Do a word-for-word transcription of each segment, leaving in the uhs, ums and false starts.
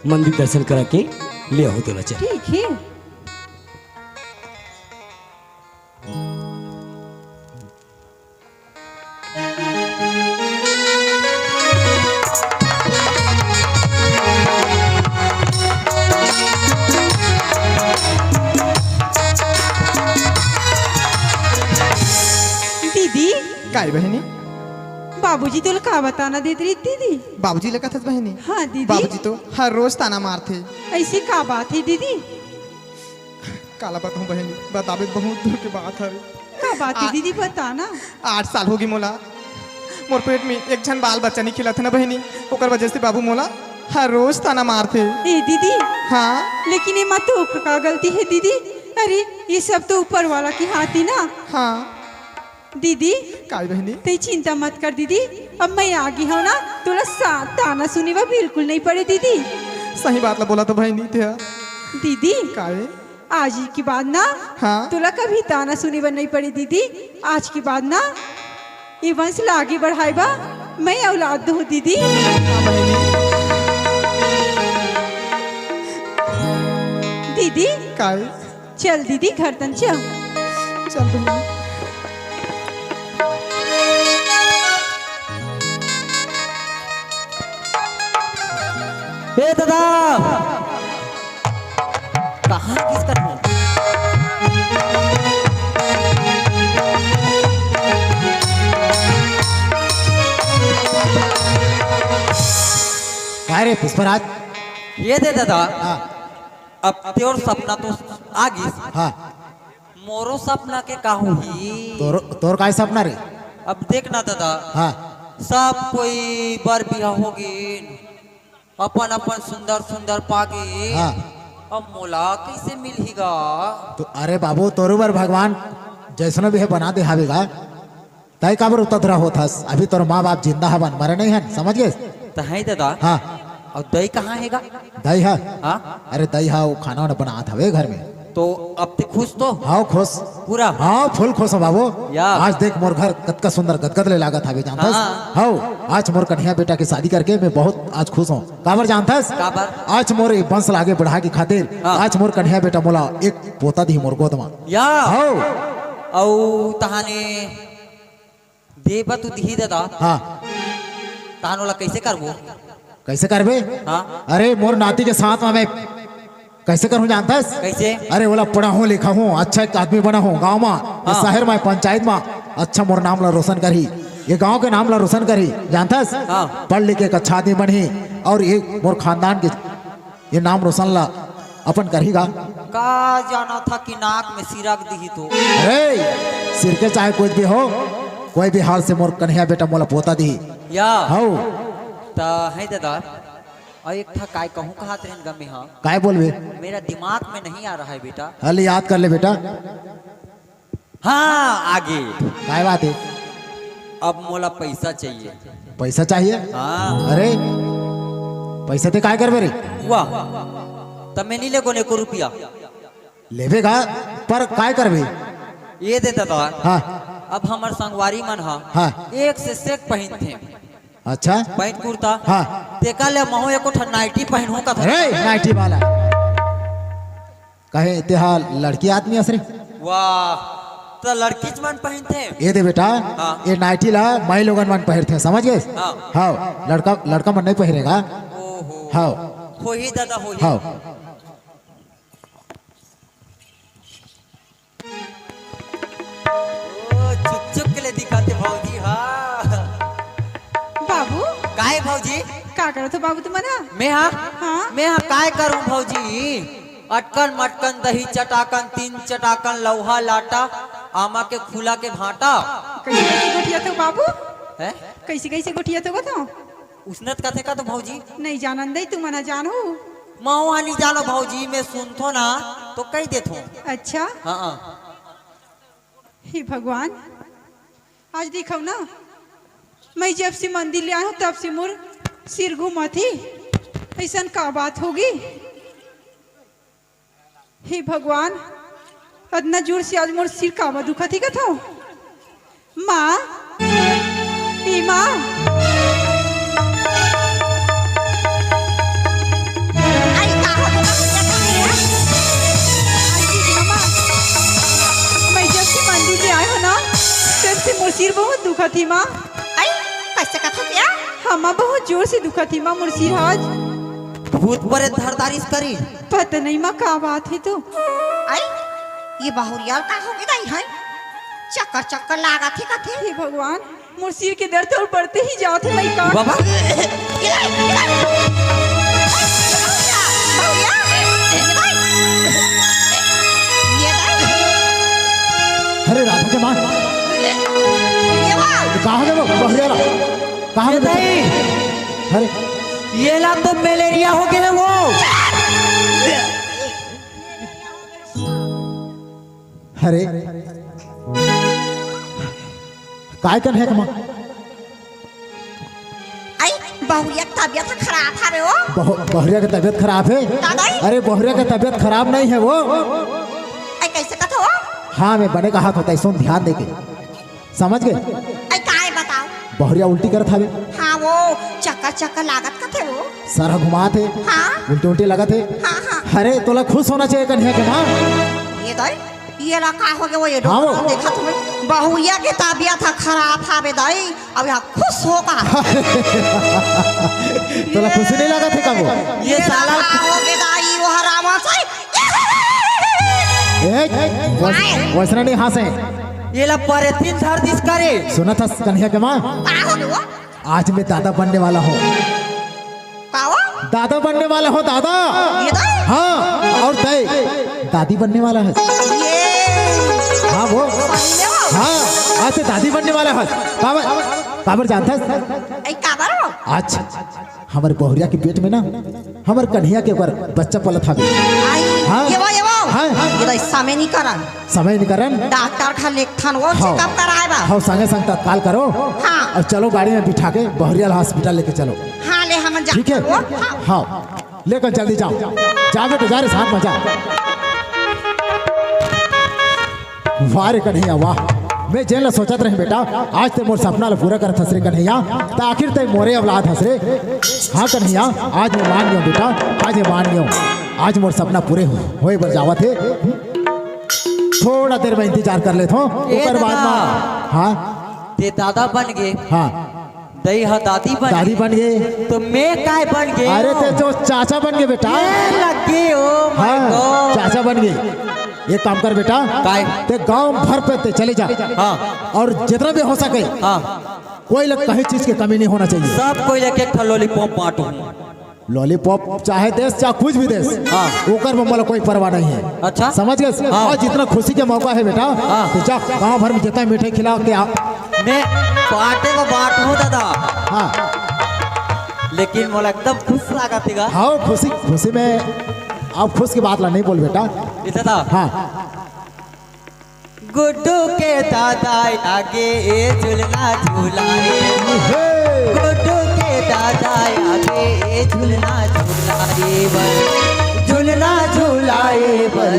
मंदिर दर्शन करा के ले आहो तेला, चल। ठीक है। दीदी। काय बहिनी? बाबूजी तोला का बताना देत रही दीदी? बाबूजी ला कथस बहिनी? हाँ दीदी। बाबूजी तो हर रोज ताना मारथे। ऐसी का बात है दीदी? काला बताऊं बहिनी, बताबे बहुत दूर के बात हवे। का बात है आ- दीदी, बताना। आठ साल होगी मोला, मोर पेट में एक झन बाल बच्चा नहीं खिलत है ना बहिनी, ओकर वजह से बाबू मोला हर रोज ताना मारथे। ए दीदी। हाँ। लेकिन एमा तो का गलती है दीदी? अरे, ये सब तो ऊपर वाला की हाथ ही ना। हाँ। दीदी। काय बहिनी? तई चिंता मत कर दीदी, अब मैं आ गई हूँ ना, तोला सा-, ताना सुने बर बिल्कुल नहीं पड़े दीदी। सही बात ला बोला तो बहिनी ते। दीदी। काय? आज के बाद ना, हाँ? तोला कभी ताना सुने बर नहीं पड़े दीदी। आज के बाद ना, ये वंश ला आगे बढ़ाए बा मैं औलाद दूँ दीदी। हाँ बहिनी। दीदी। काय? चल दीदी, घर तन चल। चल बहिनी। ए दादा, कहाँ किसका था? काय रे पुष्पराज? ये दे दादा। हाँ। अब तोर सपना तो आ गिस। हाँ। मोरो सपना के का होही? तोर, तोर काय सपना रे? अब देख ना दादा। हाँ। सब कोई बर बिहा हो गिन, अपन अपन सुंदर सुंदर पागे। हाँ। अब मोला कैसे मिलही गा? तो अरे बाबू, तोरो बर भगवान जैसनो भी है बना दे हावे गा। तय काबर उततरा होत हस? अभी तोर माँ बाप जिंदा हवन, मरे नहीं हन, समझ गेस? त है दादा। हाँ। अउ दई कहाँ हे गा? दई हा? हाँ। अरे दई हा, वो खाना वाना बनात हवे घर में। तो अब ते खुश तो? हाँ खुश। पूरा? हाँ फुल खुश हूँ बाबू। या। आज देख मोर घर कतका सुंदर गदगद ले लागत हवे जानथस? हाँ। हाँ, आज मोर कन्हैया बेटा की शादी करके मैं बहुत आज खुश हूँ। काबर जानथस? काबर? आज मोर ये वंश ला आगे बढ़ाए के खातिर हाँ। आज मोर कन्हैया बेटा मोला एक पोता दिही मोर गोद मा। या। हाँ। अउ तहाने देबा तू दिही दादा। हाँ। तहान ओला कैसे करबो? कैसे करबे? हाँ। अरे मोर नाती के साथ में मैं कैसे करूँ जानथस? कैसे? अरे ओला पढ़ाहूँ लिखाहूँ, अच्छा एक आदमी बनाहूँ गाँव मा, हाँ। शहर मा, पंचायत मा, अच्छा मोर नाम ला रोशन करही, ये गाँव के नाम ला रोशन करही जानथस? हाँ। पढ़ लिख के एक अच्छा आदमी बनही अउ ये मोर खानदान के ये नाम रोशन ला अपन करही गा। का जाना था कि नाक में सिरक दिही तो। अरे सिरके चाहे कुछ भी हो, कोई भी हाल से मोर कन्हैया बेटा मोला पोता दिही। या। हौ। त है दादा, अउ एक ठा काय कहूँ कहत रहेन गा मैं हा। काय बोलबे? मेरा दिमाग में नहीं आ रहा है बेटा। हल याद कर ले बेटा। हाँ, आगे। काय बात है? अब मोला पैसा चाहिए। पैसा चाहिए? हाँ। अरे, पैसा ते काय करबे रे? वाह, त मैं नहीं लेगो एको रुपया। लेबे गा, पर काय करबे? ये दे दादा। हाँ। अब हमर संगवारी मन हा हाँ। एक से सेक पहिनथे। अच्छा। पैंट कुर्ता। हाँ। तेकर ले महूँ एको ठन नाइटी पहिनहूँ कथों। अरे, नाइटी वाला। कहे तेहा लड़की आदमी अस रे। वाह, त लड़कीच मन पहिनथे। ये दे बेटा, हाँ। ये नाइटी ला माई लोगन मन पहिरथे, समझ गेस? हाँ। हाँ, लड़का, लड़का मन नहीं पहिरे गा। ओहो। हाँ। होही दादा, होही। हाँ। ओ, चुक चुक के ले दिखाथे भौजी, हाँ। बाबू। काय भौजी? का करत हो बाबू तुमन ह? मैं हा? हाँ? मैं हा काय करूं भौजी? अटकन मटकन दही चटाकन तीन चटाकन लौहा लाटा आमा के खुला के भांटा। कैसे कैसे गोठियाथो बाबू? हैं? कैसे कैसे गोठियाथो बताओ? उसनत कथे का तो भौजी? नहीं जानन दई तुमन ह जानहू। महू हा नहीं जानो भौजी, मैं सुनथो ना तो कही देथो। अच्छा। हाँ। हे भगवान, आज देखव ना, मैं जब से मंदिर ले आए हूँ तब से मोर सिर घूमत ही। ऐसन का बात होगी? हे भगवान, अतना जोर से आज मोर सिर काबर दुखत ही कथव? माँ, ए माँ। कथी माँ? आई, कैसे कथस या? हाँ माँ, बहुत जोर से दुखत हे माँ मोर सिर ह आज। भूत परे धरदारिस करी। पता नहीं माँ का बात हे तो। आई, ये बहुरिया ल का होगे दाई हे? चक्कर चक्कर लागत हे कथे। हे भगवान, मोर सिर के दर्द अउ बढ़ते ही जात हे, मैं का बाबा। अरे राधा के माँ। कहाँ गए वो? बहरिया ला। कहाँ गए? अरे, ये ला तो मलेरिया होगे हे वो। अरे, काय कन हे कमा? आई, बहुरिया के तबियत खराब हवे वो। बहु-, बहुरिया के तबियत खराब हे? दादा। अरे, बहुरिया के तबियत खराब नहीं हे वो। आई, कैसे कथो? हाँ, मैं बने कहा था, सुन ध्यान दे के। समझ गए? आई, काय बताओ? बहुरिया उल्टी करत हवे। हाँ, वो चक्कर चक्कर लागत कथे वो। सर ह घुमात हे। हाँ। उल्टी उल्टी लगत हे। हाँ, हाँ। अरे, तोला खुश होना चाहिए कन्हैया के माँ। ये दाई, ये ला का होगे वो, ये हाँ, वो। डॉक्टर देखा तुम्हें। बहुरिया के तबियत ह खराब हवे दाई, अब यहाँ खुश होगा। तोला खुशी नहीं लगत हे का वो? ये ये ला साला का होगे दाई, वो हरामा से। ए, वैस-, वैसना नहीं हाँसे। ये ला परेतिन धर दिस करे। सुनत हस कन्हैया के माँ? का होगे वो? आज मैं दादा बनने वाला हूँ। का वो? दादा बनने वाला हूँ, दादा। ये दाई? हाँ, और तय दादी बनने वाला है। ये हाँ, वो। सही में वो? हाँ, आज से दादी बनने वाला है। काबर, काबर जानता है? ए, काबर वो? आज हमर बहुरिया के पेट में ना, हमर कन्हैया के ऊपर बच्चा पलत हवे। आई, हाँ। ये वो, ये वो। हाँ। ये दाई समय नहीं करन। समय नहीं करन। डॉक्टर खा लेखथन वो हाँ। चेकअप कराए बा। हाँ, संगे संग तत्काल करो। हाँ। और चलो गाड़ी में बिठा के बहुरिया ला हॉस्पिटल लेके चलो। हाँ, ले हम जा ठीक है? वो। हाँ। हाँ। लेकर जल्दी जाओ। जा बेटा, जा रे, साथ में जा। वाह रे कन्हैया, वाह। मैं जेन ला सोचत रहे बेटा, आज ते मोर सपना ला पूरा करत हस रे कन्हैया, त आखिर ते मोरे औलाद हस रे। हाँ कन्हैया, आज मैं मान गेंव बेटा, आज मैं मान गेंव। आज मोर सपना पूरे हो-, होए बर जावत हे। थोड़ा देर मैं इंतजार कर लेत हूँ, ए ओकर बाद दादा। में। हाँ। ते दादा बन गे। हाँ। दई ह दादी बन दादी गे। बन गे। तो मैं काय बन गे? अरे ते जो चाचा बन गे बेटा। ये लग गे, oh my हाँ, God। चाचा बन गे। एक काम कर बेटा। काय? ते गांव भर पे ते चले जा। हाँ। और जितना भी हो सके, हाँ। कोई ला कहीं चीज की कमी नहीं होना चाहिए। सब कोई एक एक ठो लॉलीपॉप बांटो। लॉलीपॉप चाहे देस, चाहे कुछ भी देस, हाँ। ओकर में मोला कोई परवाह नहीं है। अच्छा। समझ गए? हाँ। और जितना खुशी के मौका है बेटा, हाँ। तो जा गांव भर में जितना मिठाई खिला के आ। मैं बांटे को बांटहूँ दादा। हाँ। लेकिन मोला एकदम खुश लागत हे गा। हाँ, खुशी, खुशी में अब खुश की बात ला नहीं बोल बेटा। ये दादा। हाँ। गुड्डू के दादा आगे ए झुलना झुलाए। हे। गुड्डू के दादा आगे ए झुलना झुलाए बर, झुलना झुलाए बर,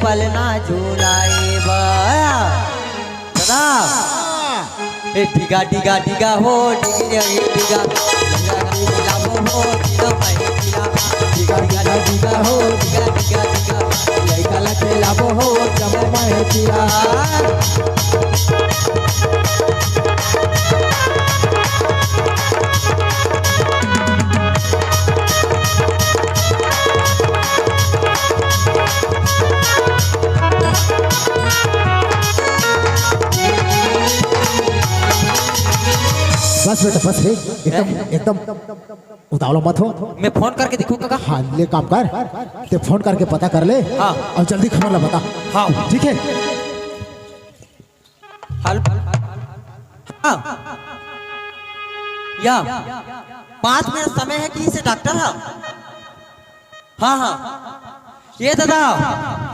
पलना झुलाए बर। दादा। ए डिगा, डिगा, डिगा हो, डिगिया, ए डिगा। लइका ला खिलाबो हो, डिगा, मैं डिगा। डिगा, डिगा, डिगा हो, डिगा, डिगा, डिगा। लइका ला खिलाबो हो, जब मैं डिगा। बस बेटा, बस रे, एकदम, हैं? एकदम उतावला मत हो। मैं फोन करके देखूं काका? हाँ, ले काम कर, ते फोन करके पता कर ले हाँ। और जल्दी खबर ला बता। हाँ। ठीक है? हेलो। हाँ। या, पाँच मिनट समय है कि इसे डॉक्टर है? हाँ, हाँ। ये दादा।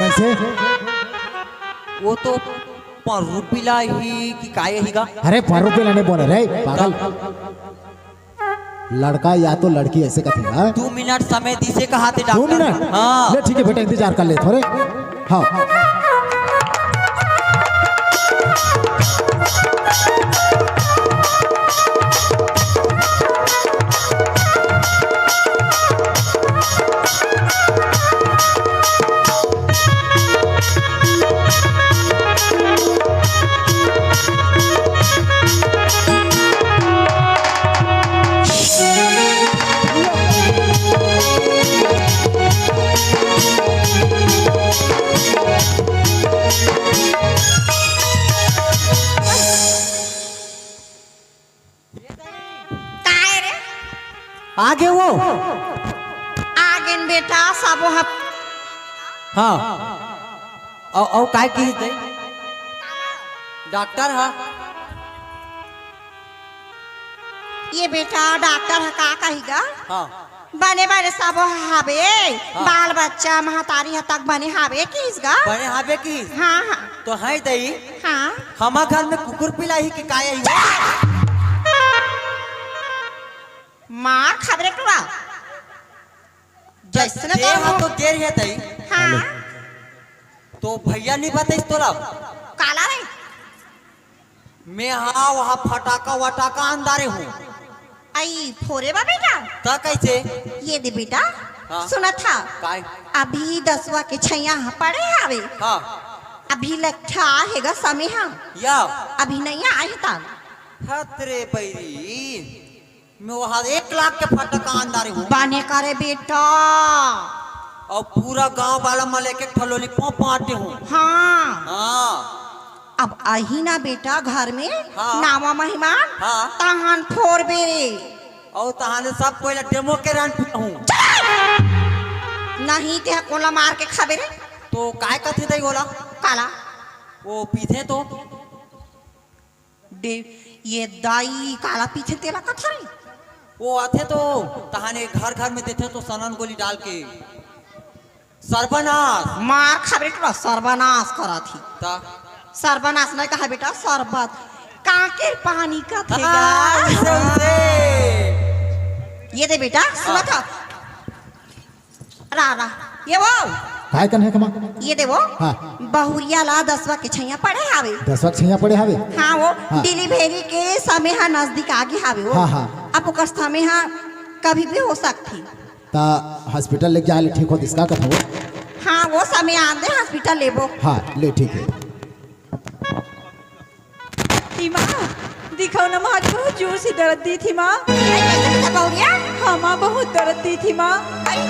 कैसे? वो तो परू पिला ही कि काय ही गा? अरे, परू पिला नहीं बोले रे, पागल। लड़का या तो लड़की ऐसे कथे, हाँ? दो मिनट समय दीसे कहा थे दो डॉक्टर। मिनट? हाँ। ले, ठीक है बेटा, इंतजार कर ले थोड़े। हाँ। आगे वो। आगे न बेटा, सब वहाँ। हाँ। अउ, अउ काय किहिस दाई? डॉक्टर हा। ये बेटा, डॉक्टर हा का कही गा? हाँ। बने बने सब हावे, हाँ। बाल बच्चा महतारी ह तक बने हावे किस गा? बने हावे किस? हाँ, हाँ। तो है दई, हाँ। हमा घर में कुकुर पिलाही के काय आई? मार खबरे टुरा। जैसने दे तो हा तो देर है दई। हाँ। तो भैया नहीं बताइस तोला? काला रे? मैं हा वहाँ फटाका वटाका अंधारे हूँ। आई फोरे बा बेटा। त कैसे? ये दे बेटा, हाँ। सुनत हा। काय? अभी दसवा के छैया हा पड़े हावे। हाँ। अभी लट्ठा आहे गा समे हा। या। अभी नहीं आए ता। हत रे बैरी, मैं वहाँ एक लाख के फटाका अंधारे हूँ। बाने करे बेटा। अउ पूरा गांव वाला मन ल एक एक ठो lollipop बांटे हूँ। हाँ। हाँ। अब आही ना बेटा घर में, हाँ। नावा मेहमान, हाँ। तहान फोरबे रे। अउ तहाने सब कोई ला डेमो के रान पियाहूँ। नहीं ते कोला मार के खाबे रे। तो काय कथे दई ओला? काला? वो पीथे तो। डे, ये दाई काला पीथे तेला कथा रे? वो आथे तो तहाने घर घर में देथे तो सनन गोली डाल के। सर्वनाश। मार खा बेटा, सर्वनाश करा थी। ता? सर्वनाश नहीं कहा बेटा, शरबत। कांके पानी का थेगा। हाँ, उसे, उसे। ये दे बेटा, सुना हाँ। था। रा, रा। ये वो। काय कन है कमा? ये दे वो। हाँ। बहुरिया ला दसवा के छैया पड़े हावे। दसवा के छैया पड़े हावे? हाँ, वो हाँ। Delivery के समय हा नजदीक आगे हावे वो। हाँ, हाँ। अब ओकर समय हा कभी भी हो सकती। ता hospital लेके जाए ले ठीक हो, इसका कथा वो। हाँ, वो समय आंदे hospital लेबो। हाँ, ले ठीक है। ई माँ, दिखाओ ना माँ, आज बहुत जोर से दर्द दी थी माँ। अरे, कैसे बेटा बहुरिया? हाँ माँ, बहुत दर्द दी थी माँ। अरे,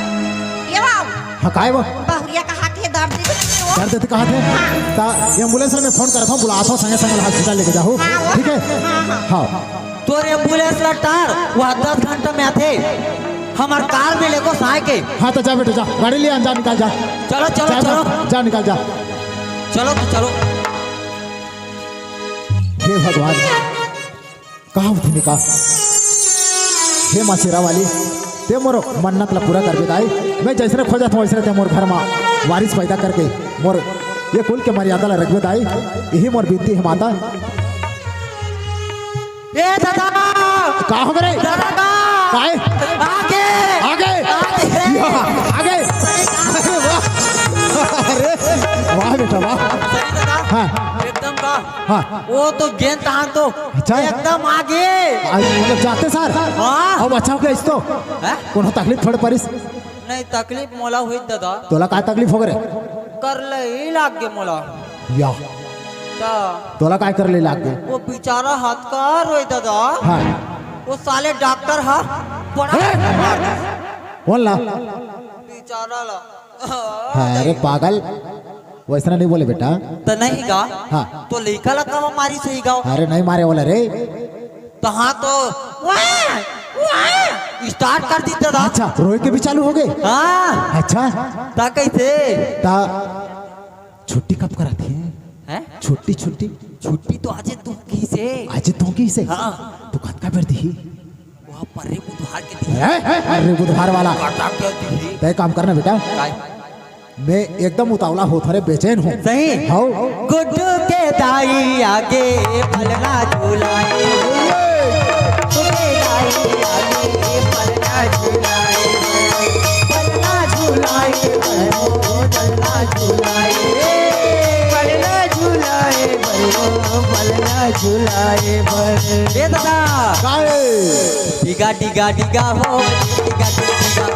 ये बाबू। हाँ, काय वो? बहुरिया कहा के दर्द दी थी वो। दर्द दी कहा थे? हाँ। ता ambulance में phone करता हूँ, बुलाता हूँ, संगे संगे hospital लेके जाओ। हाँ, वो। ठीक है? हाँ, हाँ। हाँ। तोर ambulance ला टार, वो दस घंटा में आथे। हमार कार में लेको साय के। हाँ, तो जा बेटा, जा। गाड़ी ले आ, जा, निकाल, जा। चलो, चलो, जा, चलो। जा, जा, निकाल, जा। चलो तो चलो। हे भगवान, का होथे निका? हे माँ शेरा वाली, ते मोर मन्नत ला पूरा करबे दाई। मैं जैसने खोजत हूँ, वैसने ते मोर घर मा वारिस पैदा करके मोर ये कुल के मर्यादा ला रखबे दाई। यही मोर बिनती हे माता। ए दादा! का हो रे? दादा! काय? आगे! आगे! आगे! या, आगे! अरे वाह! अरे, वाह बेटा, वाह! सही दादा? हाँ। एकदम का? हाँ। वो तो गेंद तहान तो अच्छा। एकदम आगे। आ, मतलब जाते सार? हाँ। अब अच्छा हो गया इस तो? हैं? कोनो तकलीफ थोड़े परिस? नहीं, तकलीफ मोला होई दादा। तोला काय तकलीफ हो गे रे? करले ही लाग गे मोला। या। ता तोला काय करले लाग गे? वो बेचारा हाथ का रोए दादा। हाँ। वो साले डॉक्टर हा बड़ा हे? मार दे। बोल ना। बेचारा ला। हाँ, अरे पागल, वैसना नहीं बोले बेटा। त नहीं गा? हाँ। तो लइका ला कामा मारी सही गा? अरे नहीं मारे वाला रे। तो हाँ तो वाह, वाह, start कर दी दादा। अच्छा, रोए के भी चालू हो गे? हाँ। अच्छा। ता कैसे? ता छुट्टी कब कराथे? हैं? छुट्टी, छुट्टी। छुट्टी तो आजे तू की से। आजे तू की से? हाँ। तू कतका बेर दिही? वहाँ पर्रे बुधवार के दिही। हैं? अरे बुधवार वाला। कटा के दिही। तय काम करना बेटा। काय? मैं एकदम उतावला होत हरे, बेचैन हूँ। सही? हौ। गुड्डू के दाई आगे पलना झुलाए। गुड्डू के दाई आगे पलना झुलाए। पलना झुलाए, पलना झुलाए। पलना झुलाए, पलना झुलाए। ए दादा। काय? डिगा, डिगा, डिगा हो, डिगा, डिगा, डिगा।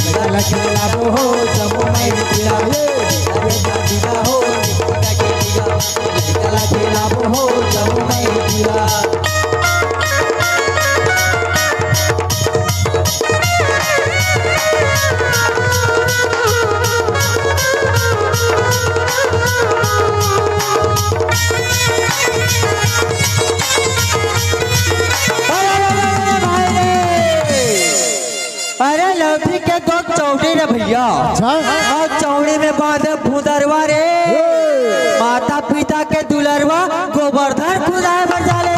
लड़का ला खेलाबो हो, जम्मो मैं पिला। ये, ये जा दिला हो, लड़का के दिला। लड़का ला खेलाबो हो, जम्मो मैं पिला। अच्छा। अउ चौड़ी में बांधे भुदरवा रे। माता पिता के दुलरवा, गोबरधन खुदाए बर जाले।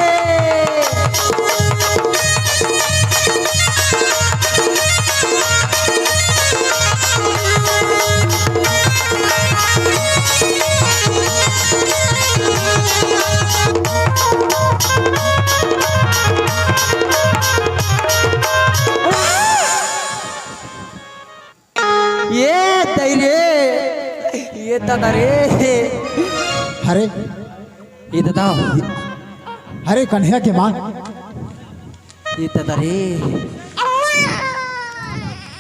ये दई रे, ये ददा रे। अरे, ये ददा। अरे कन्हैया के माँ। ये ददा रे।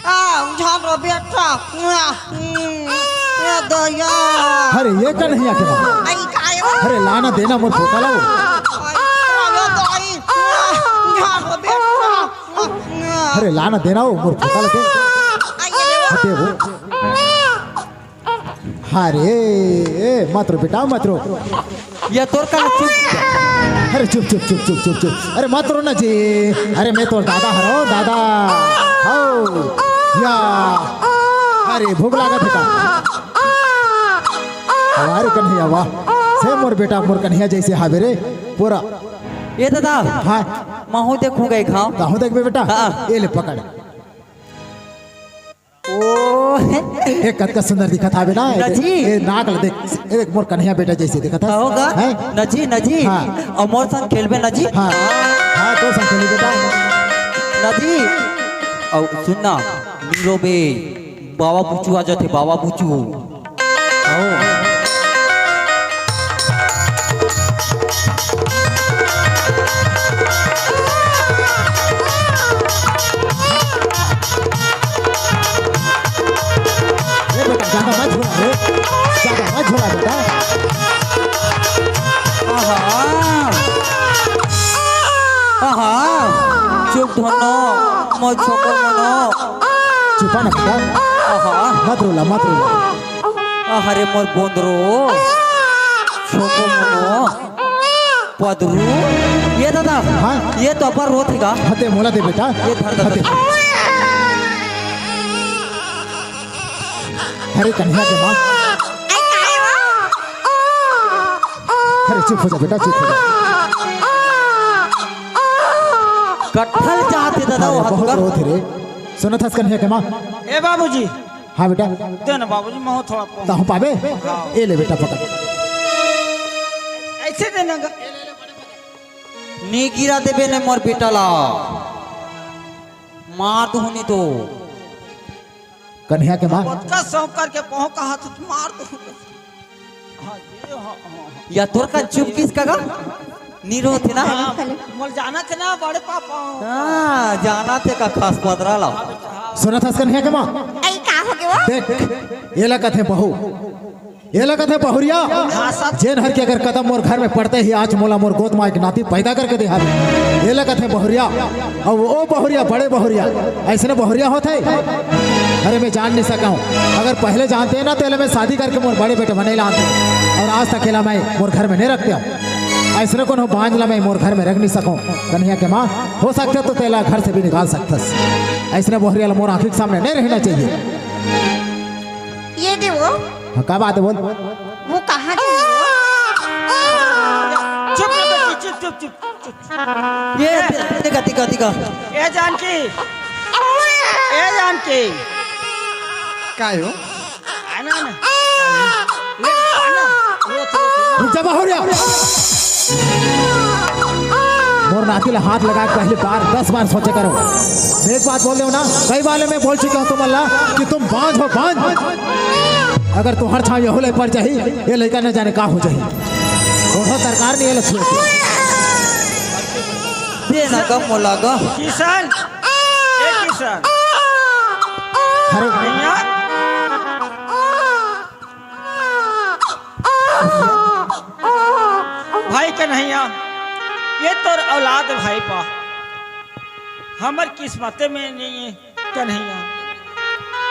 आ, झालो बेटा। ए दया। अरे ये कन्हैया के माँ। अरे लाना देना मोर पोता ला। अरे झालो बेटा। अरे लाना देना वो मोर पोता ला दे। अरे वो। अरे ए, मत रो बेटा, मत रो। ये तोर का चुप। अरे चुप चुप चुप चुप चुप चुप। अरे मत रो ना जी। अरे मैं तोर दादा हरो, दादा। हो। या। अरे भूख लागत हे का? अरे कन्हैया वाह। से मोर बेटा मोर कन्हैया जैसे हावे रे। पूरा। ये दादा। हाँ। महू देखूंगा एक हाँ। कहूँ देख बे बेटा। हाँ। ये ले पकड़। ओ। ए, कतका सुंदर दिखत हावे ना। नजी। ए, नाक ल देख। ए, देख, मोर कन्हैया बेटा जैसे दिखत हस। कहो गा? हैं? नजी, नजी। हाँ। अउ मोर संग खेलबे नजी? हाँ। हाँ, तोर संग खेली बेटा। नजी। अउ सुन ना, नी रोबे, बावा बुचू आ जाथे, बावा बुचू। आओ। ए बेटा, ज्यादा मत झोला रे, ज्यादा मत झोला बेटा। आहा, आहा, चुप धनो, मोर छोको मनो। चुपा ना बेटा, आहा। मत रोला, मत रोला। अहरे मोर बोंदरो, छोको मनो, पदरू। ये दादा, हाँ? ये तो अब्बड़ रोथे गा। हते मोला दे बेटा। ये धर दादा। हते। अरे कन्हैया के माँ। अरे चुप हो जा बेटा, चुप हो जा। कटहल चाहथे दादा, अरे वो बहुत हतुका। रोथे रे। सुनत हस कन्हैया के माँ। ए बाबूजी, हाँ बेटा। दे ना बाबूजी, महू थोड़ा पो-, ताहू पाबे? हाँ। ए ले बेटा, पकड़। ऐसे देना गा। नी गिरा देबे ने मोर बेटा ला। मार दूहूँ नी तो। कन्हैया के माँ। पतका सौंप करके पहुँ कहा तो मार दूहूँ। हाँ, ये, हाँ, हाँ, हाँ। या तोर का चुप किस का गा? नी रोथे ना? हाँ, मोला जाना थे ना, बड़े पापा। हाँ, जाना थे का खास पदरा ला। सुनत हस कन्हैया के माँ? अई, का हो गे वो? देख, एला कथे बहू। एला कथे बहुरिया। हाँ, सच। जेन हर के अगर कदम मोर घर में पड़ते ही आज मोला मोर गोद माँ एक नाती पैदा करके दे हर। एला कथे बहुरिया। अउ वो बहुरिया, बड़े बहुरिया, अइसने बहुरिया होथे। अरे मैं जान नहीं सका हूँ। अगर पहले जानते ना तो एला मैं शादी करके मोर बड़े बेटे बने लानते। अउ आज तक एला मैं मोर घर में नहीं रखते हूँ। अइसने कोनो बांझ ला मैं मोर घर में रख नहीं सकूँ। कन्हैया के माँ, हो सकते तो तेला घर से भी निकाल सकथस। अइसने बहुरिया ला मोर आँखी के सामने नहीं रहना चाहिए। ये दे वो। हाँ, का बात है बोल? वो कहाँ गई वो? चुप, चुप, चुप, चुप, चुप। ये, ये, ये, ये, ये जानकी, ए जानकी। काय हो? आना ना। ले, आना। रुक जा, बाहर आ। मोर नाती ला हाथ लगा के पहली बार, दस बार सोचे करो। मैं एक बात बोल देव ना, कई बार ले मैं बोल चुका हूँ तुमन ला कि तुम बांझ हो, बांझ। अगर तुम्हार छांव यहू ले पड़ जाही, ये लइका न जाने का हो जाही। ओढ़ो सरकार ने ये लक्ष्मी। दे ना गा मोला गा। किशन, ए किशन। अरे। भैया। भाई कन्हैया, ये तोर औलाद भाई पा। हमर किस्मते में नहीं है। कन्हैया,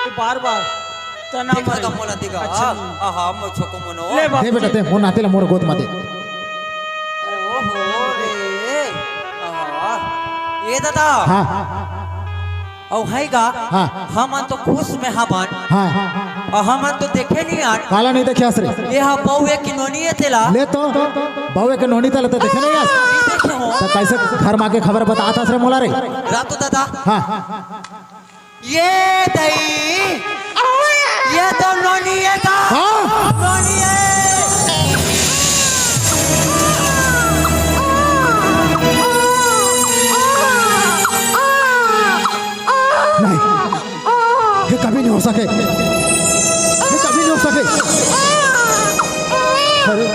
तू बार-बार तना देखा मरे। का मोला दिखा। अच्छा नहीं। आहा, मोर छोको मनो। ले बाबूजी। दे बेटा, दे, मोर नाती ला मोर गोद मा दे। अरे ओहो रे। आहा। ए दादा। हाँ। अउ है गा, हाँ। हमन तो खुश में हवन। हाँ। अउ हमन तो देखे नहीं आन। काला नहीं देखे हस रे? ये हा बउए के नोनी हे तेला। ले तो, बउए के नोनी तेला तो देखे नहीं हस? नहीं देखे हो। तो कैसे घर मा के खबर बतात हस रे मोला रे? रातू दादा। हाँ। ये दई, ये तो नोनी हे गा। हाँ। नोनी हे। नहीं, ये कभी नहीं हो सके, ये कभी नहीं हो सके। अरे,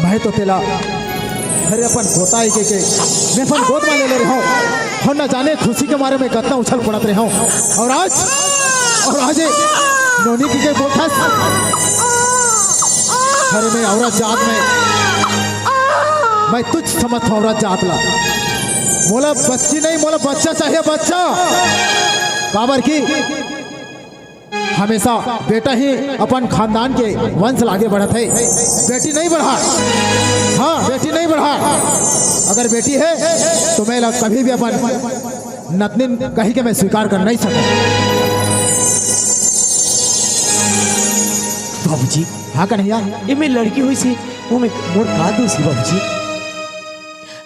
मैं तो तेला, अरे, अपन पोता ही के, के मैं अपन गोद में ले ले रहा हूँ। हम ना जाने खुशी के मारे में कितना उछल पड़त रहे हूँ। और आज, और आज ये नोनी की के बोलथस। अरे, मैं औरत जात में, मैं तुझ समझ औरत जात ला। मोला बच्ची नहीं, मोला बच्चा चाहिए, बच्चा। काबर की हमेशा बेटा ही अपन खानदान के वंश ला आगे बढ़त हे, बेटी नहीं बढ़ा। हाँ, बेटी नहीं बढ़ा। अगर बेटी हे तो मैं ला कभी भी अपन नतनिन कही के मैं स्वीकार कर नहीं सकूं। बाबूजी। हाँ कन्हैया। ये में लड़की होइस हे, वो में मोर का दोष हे बाबूजी?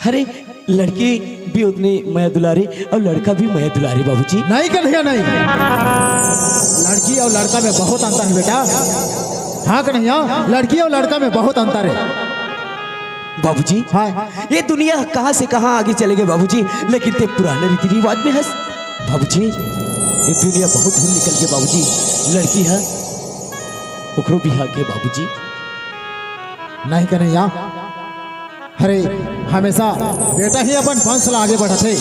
अरे, लड़की भी उतनी मया दुलारी अउ लड़का भी मया दुलारी बाबूजी। नहीं कन्हैया, नहीं। लड़की अउ लड़का में बहुत अंतर हे बेटा। हाँ कन्हैया, लड़की अउ लड़का में बहुत अंतर हे। बाबूजी, हाँ। ये दुनिया कहाँ से कहाँ आगे चले गे बाबूजी, लेकिन ते पुराने रीति रिवाज में हस बाबूजी। ये दुनिया बहुत दूर निकल गे बाबूजी। लड़की हे, ओकरो बिहाव के बाबूजी। नहीं कन्हैया, अरे, हमेशा बेटा ही अपन वंश ला आगे बढ़ाथे,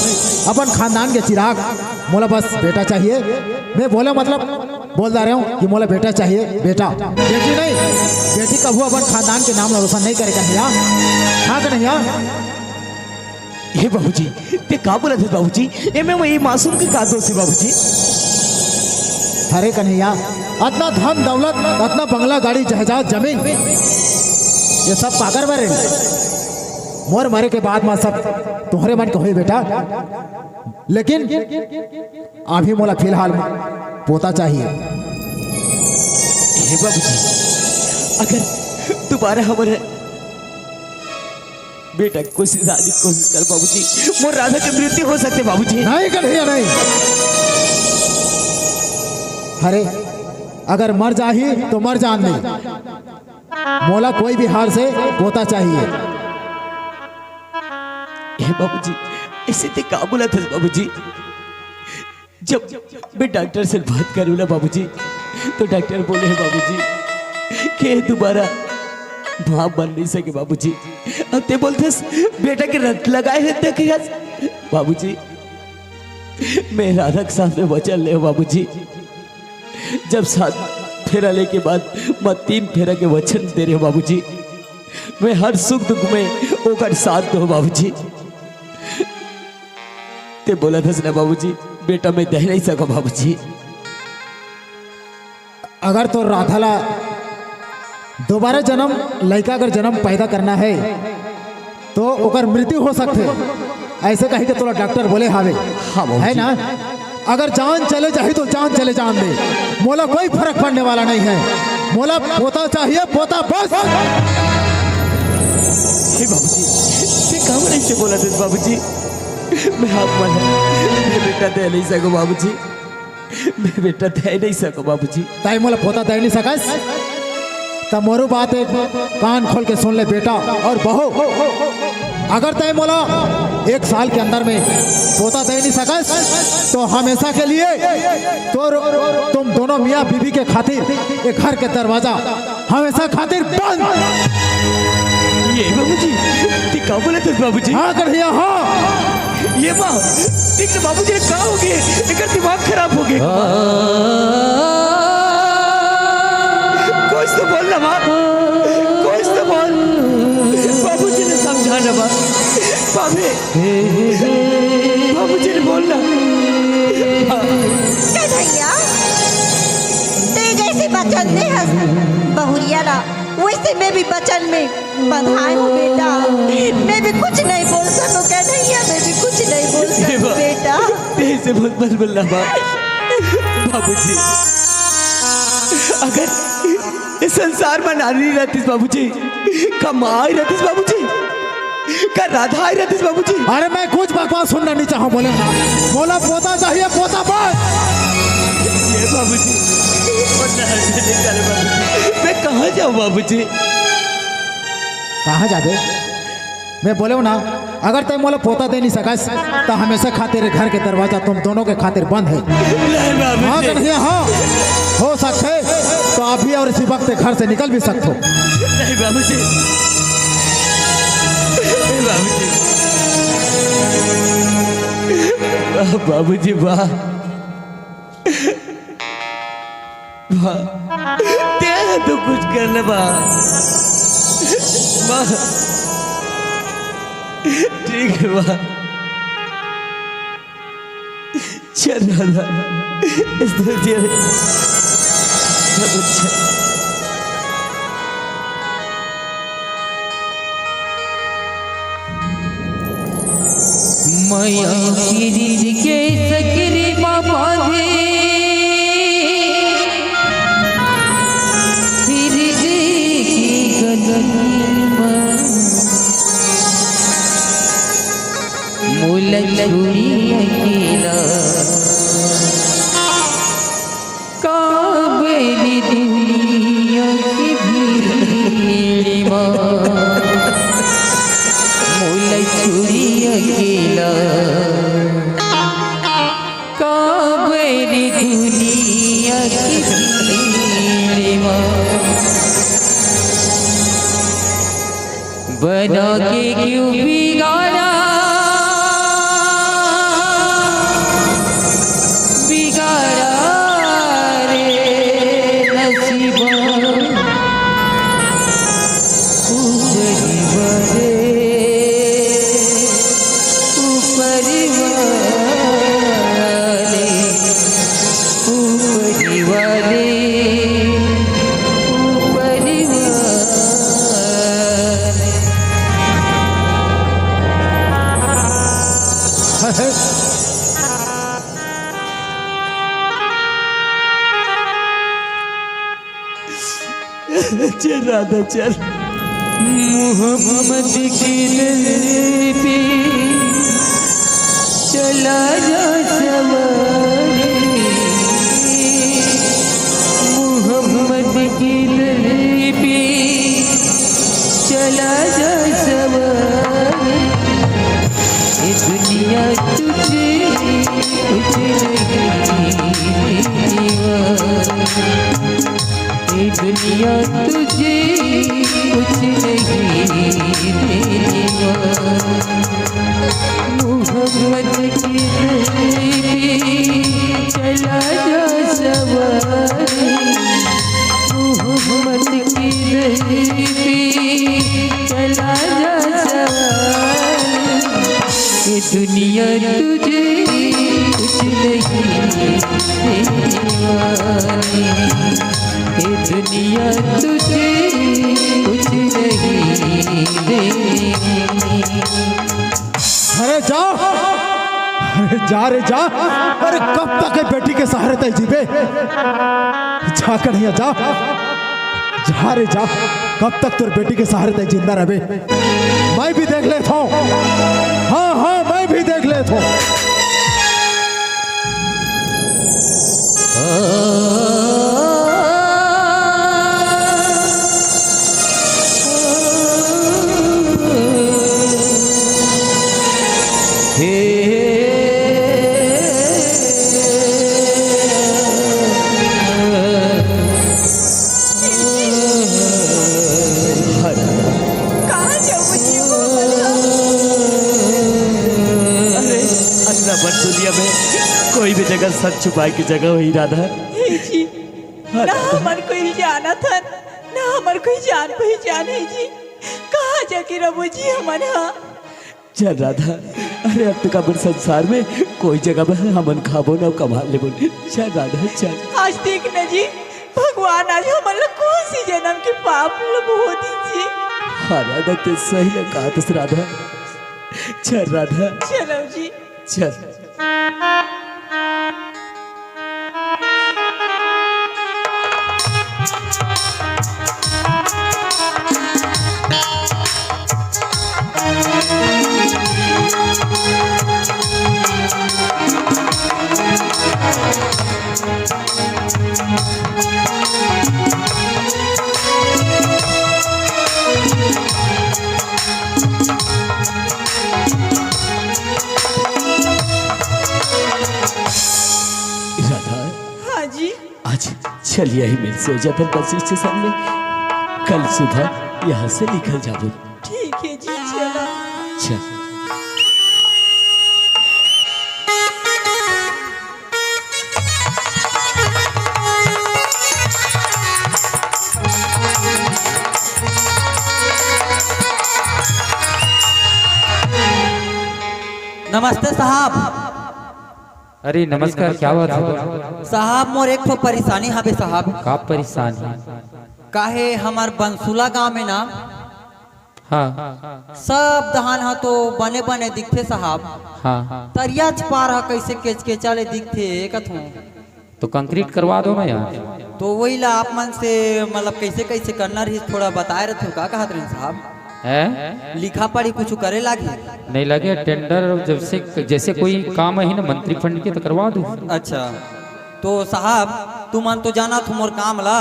अपन खानदान के चिराग। मोला बस बेटा चाहिए। मैं बोला मतलब बोल जा रहे हूँ कि मोला बेटा चाहिए, बेटा, बेटी नहीं। बेटी कभू अपन खानदान के नाम ला रोशन नहीं करे कन्हैया। हाँ कन्हैया। हे बाबूजी, ते का बोलत हे बाबूजी? एमे वही मासूम के का दोष हे बाबूजी? अरे कन्हैया, अतना धन दौलत, अतना बंगला, गाड़ी, जहाज, जमीन, ये सब काकर बर हे? मोर मरे के बाद मा सब तुम्हरे मन के होई बेटा, लेकिन अभी मोला फिलहाल पोता चाहिए। हे बाबूजी, अगर दोबारा हमर बेटा कोशिश आदि कोशिश कर बाबूजी, मोर राधा के मृत्यु हो सकथे बाबूजी। नहीं कन्हैया नहीं। अरे, अगर मर जाही तो मर जान दे, मोला कोई भी हाल से पोता चाहिए। हे बाबूजी, ऐसे ते का बोलत हस बाबूजी? जब मैं डॉक्टर से बात करूँ ना बाबूजी, तो डॉक्टर बोले हे बाबूजी कि दोबारा माँ बन नहीं सके बाबूजी। अब ते बोलथस बेटा के रट लगाए हे ते कहियस बाबूजी। मैं राधा के साथ में वचन ले बाबूजी, जब सात फेरा लेके बाद मैं तीन फेरा के वचन दे रहे हो बाबूजी, मैं हर सुख दुख में ओकर साथ दो बाबूजी। ते बोलत हस ना बाबूजी, बेटा मैं दे नहीं सको बाबूजी। अगर तो राधा ला दोबारा जन्म, लइका अगर जन्म पैदा करना हे, तो ओकर मृत्यु हो सकथे, ऐसे कही के तोला डॉक्टर बोले हावे, हाँ, बाबूजी। है ना? अगर जान चले जाही तो जान चले जान दे, मोला कोई फर्क पड़ने वाला नहीं है। मोला पोता चाहिए, पोता बस। हे बाबूजी, ते काबर ऐसे बोलत हस बाबूजी? मैं हाथ मार, मैं बेटा दे नहीं सको बाबूजी, मैं बेटा दे नहीं सको बाबूजी। तैं मोला पोता दे नहीं सकस? त मोरो बात एक कान खोल के सुन ले बेटा और बहू, अगर तैं मोला एक साल के अंदर में पोता दे नहीं सकस तो हमेशा के लिए तो तुम दोनों मियाँ बीबी के खातिर ये घर के दरवाजा हमेशा खातिर बंद। ये बाबूजी, ते का बोलत हस बाबूजी? हाँ कन्हैया, हाँ। ये माँ, देख तो बाबूजी ने का हो गए, एकर दिमाग खराब हो गए। कुछ तो बोल ना माँ, कुछ तो बोल। बाबूजी ने समझा ना माँ। बाबे, बाबूजी ने बोल ना। कन्हैया, ते जैसे वचन दे हस बहुरिया ला, वैसे मैं भी वचन में बधाए हो बेटा, मैं भी कुछ नहीं बोल सकूं कन्हैया, मैं भी कुछ नहीं बोल सकूं बेटा। ऐसे मत बोल, बोल ना बा-, बाबूजी, अगर इस संसार में नारी रहतीस बाबूजी, का माई रहतीस बाबूजी, का राधा आई रहतीस बाबूजी। अरे, मैं कुछ बकवास सुनना नहीं चाहूँ, बोले ना। बोला, पोता चाहिए, पोता बस। ये बाबूजी, मैं कहाँ जाऊँ बाबूजी? कहाँ जाबे? मैं बोले हूँ ना, अगर तैं मोला पोता दे नहीं सकस, तो हमेशा खातिर घर के दरवाजा तुम दोनों के खातिर बंद है। नहीं बाबूजी। हाँ कि नहीं? हाँ, हो सकते तो अभी और इसी वक्त घर से निकल भी सकते हो। नहीं बाबूजी, नहीं बाबूजी, बाबूजी, वाह। वाह, तें तो कुछ कर ले बा। वाह, ठीक है बा। चल दादा, इस तरह से चल, चल। मया पीरित के सकरी म बांधे, पीरित के गलन म मोला छोड़ी अकेला। काबेरी दुनिया की भीड़ मा मोला छोड़ी अकेला। काबेरी दुनिया की भीड़ मा बना के क्यों बिगाड़ा, बिगाड़ा रे नसीबा। ऊपर वाले, ऊपर वाले, ऊपर वाले, ऊपर वाले। चल राधा चल। मोहम्मद की दर पे चला जा सवारी, मोहम्मद की दर पे चला जा सवारी। ये दुनिया तुझे कुछ नहीं देने वाली। ये दुनिया तुझे कुछ नहीं देने वाली। मोहम्मद की दर पे चला जा सवारी, मोहम्मद की दर पे चला जा सवारी। ये दुनिया तुझे कुछ नहीं देने वाली, ये दुनिया तुझे कुछ नहीं देने वाली। अरे जा, अरे जा रे जा। अरे कब तक ये बेटी के सहारे तैं जीबे? जा कन्हैया जा, जा रे जा। कब तक तोर बेटी के सहारे तैं जिंदा रहबे? मैं भी देख लेथों। हाँ, हाँ, मैं भी देख लेथों। कहाँ जाऊँ बच्ची को? अरे, अतना बड़ दुनिया में कोई भी जगह सर छुपाए के जगह होही राधा। हे जी, ना हमर कोई जानत हन, ना हमर कोई जान पहचान हे जी। कहाँ जाके रहबो जी हमन हा? चल राधा, अरे अब तक अपन संसार में कोई जगह में हमन खाबो ना, कमा लेबो। चल राधा, चल। आज देख न जी, भगवान आज हमन ला कौन सी जन्म के पाप ला धो दीस जी। हाँ राधा, तैं सही ला कहत हस राधा। चल राधा। चलो जी। चल। चल, यही मेर से हो जा फिर बस स्टेशन में। कल सुबह यहाँ से निकल जाबो। ठीक है जी, चला। चल। नमस्ते साहब। अरे नमस्कार, क्या बात है? साहब, मोर एक ठो परेशानी हवे साहब। का परेशानी? काहे हमर बंसुला गांव में ना, हाँ। सब धान ह तो बने बने दिखथे साहब। हाँ। तरियाच पार ह कइसे केचकेचा ले दिखथे कथों। तो कंक्रीट करवा दो ना यार। तो वही ला आप मन से, मतलब, कइसे कइसे करना रहिस, थोड़ा बताए रहते हो, का कहत रहिन साहब? हैं? लिखा पढ़ी कुछ करे लागी? नहीं लगे, टेंडर जैसे, जैसे कोई काम है ना मंत्री फंड के, तो करवा दो। अच्छा, तो साहब, तुमन तो जानत हो मोर काम ला।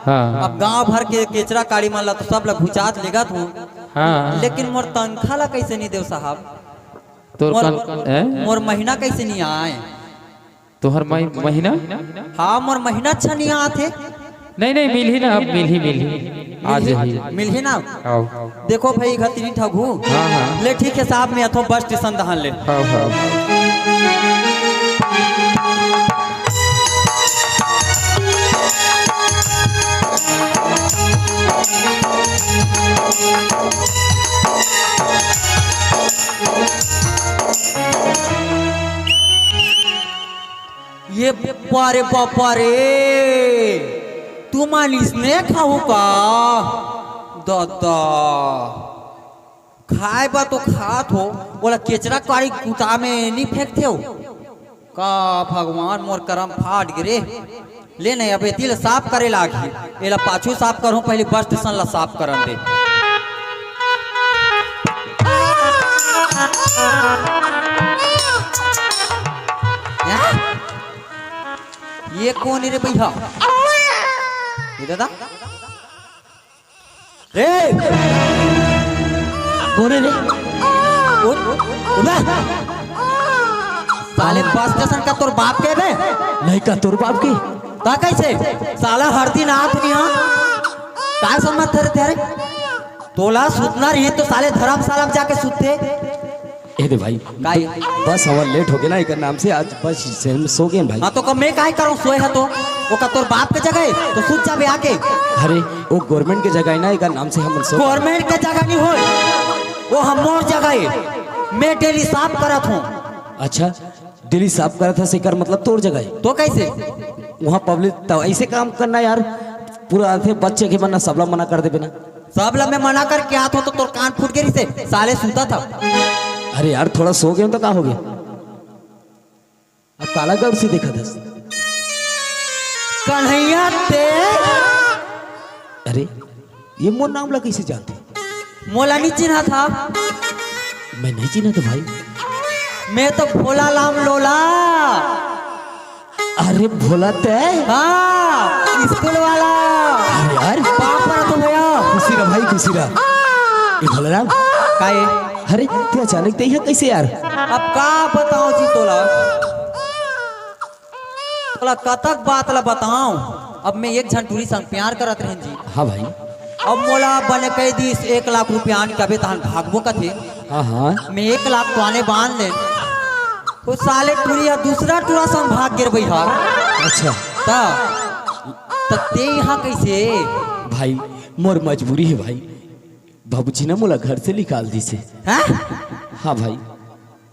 हाँ। अब गांव भर के केचरा काड़ी मन ला तो सब ला भुचात लेगत हो। हाँ। लेकिन मोर तनखा ला कइसे नहीं देव साहब? तोर मोर, कन-, हैं? मोर महीना कइसे नहीं आए? तोहर मही-, महीना? हाँ, मोर महीना अच्छा नहीं आत हे। नहीं, नहीं, मिलही ना, अब मिलही, मिलही। आ मिलही, जाही। मिलही ना? आओ। देखो भाई, घर तीन ठगू। हाँ, हाँ। ले, ठीक है साहब, मैं अथो बस स्टेशन दहान ले। हाँ, हाँ। ये बारे बापा रे, तुमन इसने खाहू का? ददा, खाए बा तो खात हो, ओला केचरा काड़ी कुता में नी फेंकथे हो? का भगवान, मोर करम फाट गे रे। ले नहीं, अब एती ला साफ करे लागही। एला पाछू साफ करहूं, पहले बस स्टेशन ला साफ करन दे। या? ये कोन रे भैया? ये दादा? रे! कोन हे रे? उठ, उठ, उठ। साले बस स्टेशन का तोर बाप के बे? नहीं का तोर बाप के? ता कइसे? साला हर दिन आत नहीं हा? काय समझत रे तेरे? तोला सुतना रही तो साले धर्मशाला में जाके सुतथे। ए दे भाई, काई? बस हमर लेट हो गया ना, एकर नाम से आज बस स्टैंड में सो गए भाई। हाँ, तो कब मैं काहे करूँ, सोए है तो? वो का तोर बाप के जगह है, तो सुत जाबे आके। अरे, वो गवर्नमेंट के जगह है ना, एकर नाम से हमन सो गवर्नमेंट के जगह नहीं होय, वो हमर जगह है, मैं डेली साफ करत हूँ। अच्छा, डेली साफ करत हस, एकर मतलब तोर जगह है। तो कैसे? वहाँ पब्लिक तो ऐसे काम करना यार, पूरा आथे बच्चे के बनना, सबला मना कर देबे ना। सब ला मैं मना करके आत हो तो तोर कान फूट गे रिसे, साले सुतत हव। अरे यार, थोड़ा सो गए तो का हो गया? अब काला गौर से देखत हस। कन्हैया ते। अरे, ये मोर नाम ला कैसे जानते? मोला नहीं चिन्हा था। मैं नहीं चिन्हा था भाई। मैं तो भोला लाम लोला। अरे भोला ते? हाँ, स्कूल वाला। अरे यार। पाँव परत हो भैया। खुशी रह भाई, खुशी रह। ए भोला राम। काहे? अरे, ते अचानक ते यहाँ कैसे यार? अब का बताओ जी तोला? तोला कतक बात ला बताओ। अब मैं एक झन टूरी संग प्यार करत रहेन जी। हाँ भाई। अब मोला बने कह दीस एक लाख रुपया आन के अबे तहन भागबो कथे। हाँ, हाँ। मैं एक लाख तो आने बांध ले। वो साले टूरी ह दूसरा टूरा संग भाग गिर भाई हा। अच्छा। ता, त ते यहाँ कैसे? भाई, मोर मजबूरी है भाई। बाबूजी ना मोला घर से निकाल दीस हे। हाँ? हाँ भाई।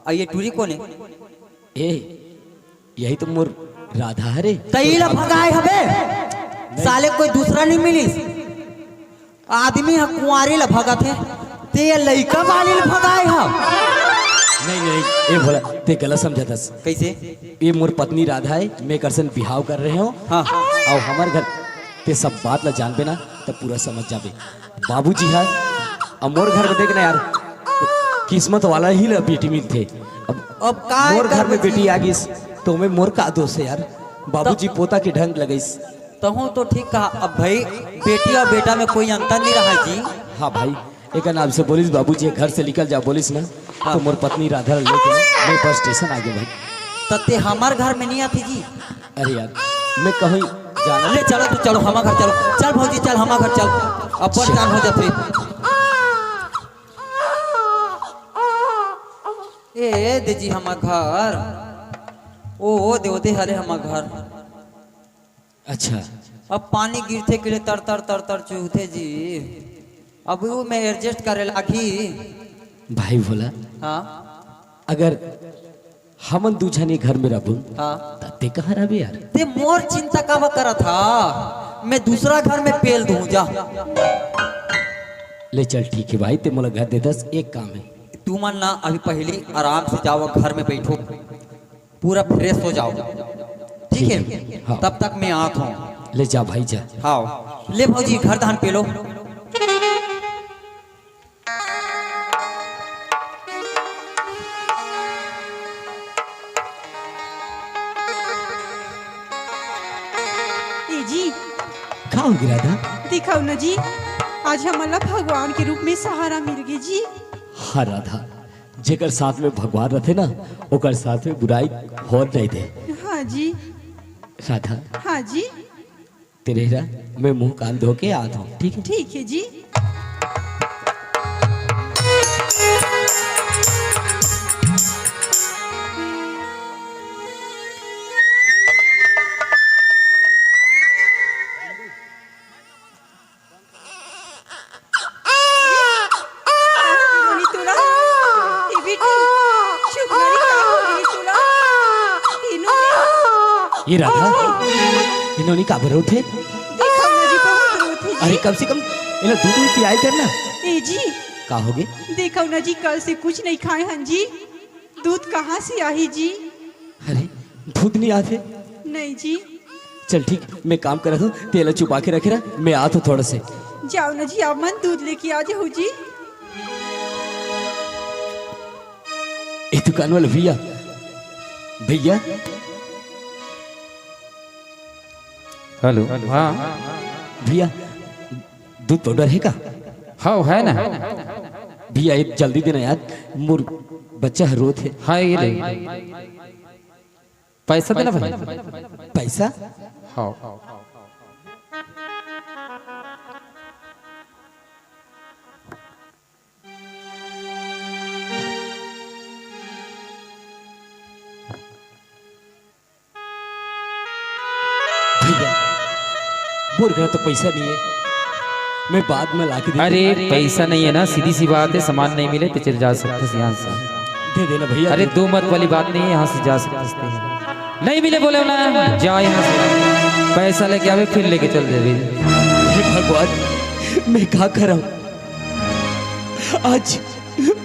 आ ये टूरी कोन है? ए, यही तो मोर राधा हरे। तई ला भगाए हबे? साले कोई दूसरा नहीं मिलिस। आदमी ह कुंवारी ला भगत है, ते ये लइका वाली ला भगाए ह। नहीं, नहीं, ए भोला, ते गलत समझत हस। कैसे? ये मोर पत्नी राधा है, मैं एकर संग बिहाव कर रहे हो। हाँ। अउ हमर घर ते सब बात ला जानबे ना, तब पूरा समझ जाबे। बाबूजी है, अब मोर घर में देख ना यार, किस्मत वाला ही ला बेटी मिलथे। अब अब का मोर घर में बेटी आ गिस, तो मैं मोर का दोष है यार? बाबूजी पोता के ढंग लगइस। तहूँ तो ठीक कहा। अब भाई, बेटी और बेटा में कोई अंतर नहीं रहा जी। हाँ भाई, एक नाम से बोलिस बाबूजी, घर से निकल जा बोलिस ना, हाँ। तो मोर पत्नी राधा ला लेके ना, मैं बस स्टेशन आ गया भाई। तो ते हमार घर में नहीं आती जी? अरे यार, मैं कहूँ जाना। ले चलो, तू चलो, हमा घर चलो। चल भौजी, चल हमा घर चल। अब परेशान हो जाते। ए दे जी हमा घर। ओ, ओ दे, ओ दे हरे हमा घर। अच्छा। अब पानी गिरथे के लिए तर तर तर तर चूहथे जी। अब वो मैं एडजस्ट करे लागी। भाई भोला, हाँ। अगर हमन दू झन ये घर में रहबो, हाँ। त ते कहाँ रहबे यार? ते मोर चिंता काबर करत हा? मैं दूसरा घर में पेल दूं जा। ले चल ठीक है भाई, ते मोला घर दे दस, एक काम है। तू मन ना अभी पहली आराम से जाओ, घर में बैठो, पूरा फ्रेश हो जाओ, ठीक है? ठीक है, हाँ। तब तक मैं आत हूँ। ले जा भाई जा। हाँ, ले भौजी घर धान पेलो। ए जी, का हो गे राधा? देखव न जी, आज हमन ला भगवान के रूप में सहारा मिल गे जी। हाँ राधा, जेकर साथ में भगवान रथे ना, ओकर साथ में बुराई होन नहीं दे। हाँ जी। राधा। हाँ जी। ते रह, मैं मुंह कान धो के आत हूँ, ठीक है? ठीक है जी। ए बेटी, चुप ना रे, का हो गे तोला? ए नोनी। ये राधा, ए नोनी काबर रोथे? देखव ना जी, बहुत रोथे जी। अरे कम से कम एला दूध भी पियाए कर ना। ए जी। का हो गे? देखव ना जी, कल से कुछ नहीं खाए हन जी। दूध कहाँ से आही जी? अरे, दूध नहीं आथे? नहीं जी। चल ठीक, मैं काम करत हूँ, तेला चुपा के रखे रह, मैं आत हूँ थोड़ा से। जाओ ना जी, आप मन दूध लेके आ जाओ जी। ए दुकान वाला भैया, भैया। हेलो, हाँ। भैया, दूध पाउडर हे का? हव, हे ना। भैया, एक जल्दी देना यार, मोर बच्चा ह रोत हे। हाँ, ये ले। पैसा देना भाई। पैसा? हाँ। भैया, मोर करा तो पैसा नहीं है, मैं बाद में लाके दे अरे, दूंगा। पैसा नहीं है ना, सीधी सी बात है, सामान नहीं मिले तो चल जा सकते हैं यहाँ से। दे देना भैया, अरे, दे। दो मत वाली बात नहीं है, यहाँ से जा सकते हैं। नहीं मिले बोले ना, जा यहाँ से। पैसा लेके आवे, फिर लेके चल देवे। हे भगवान, मैं का करव? आज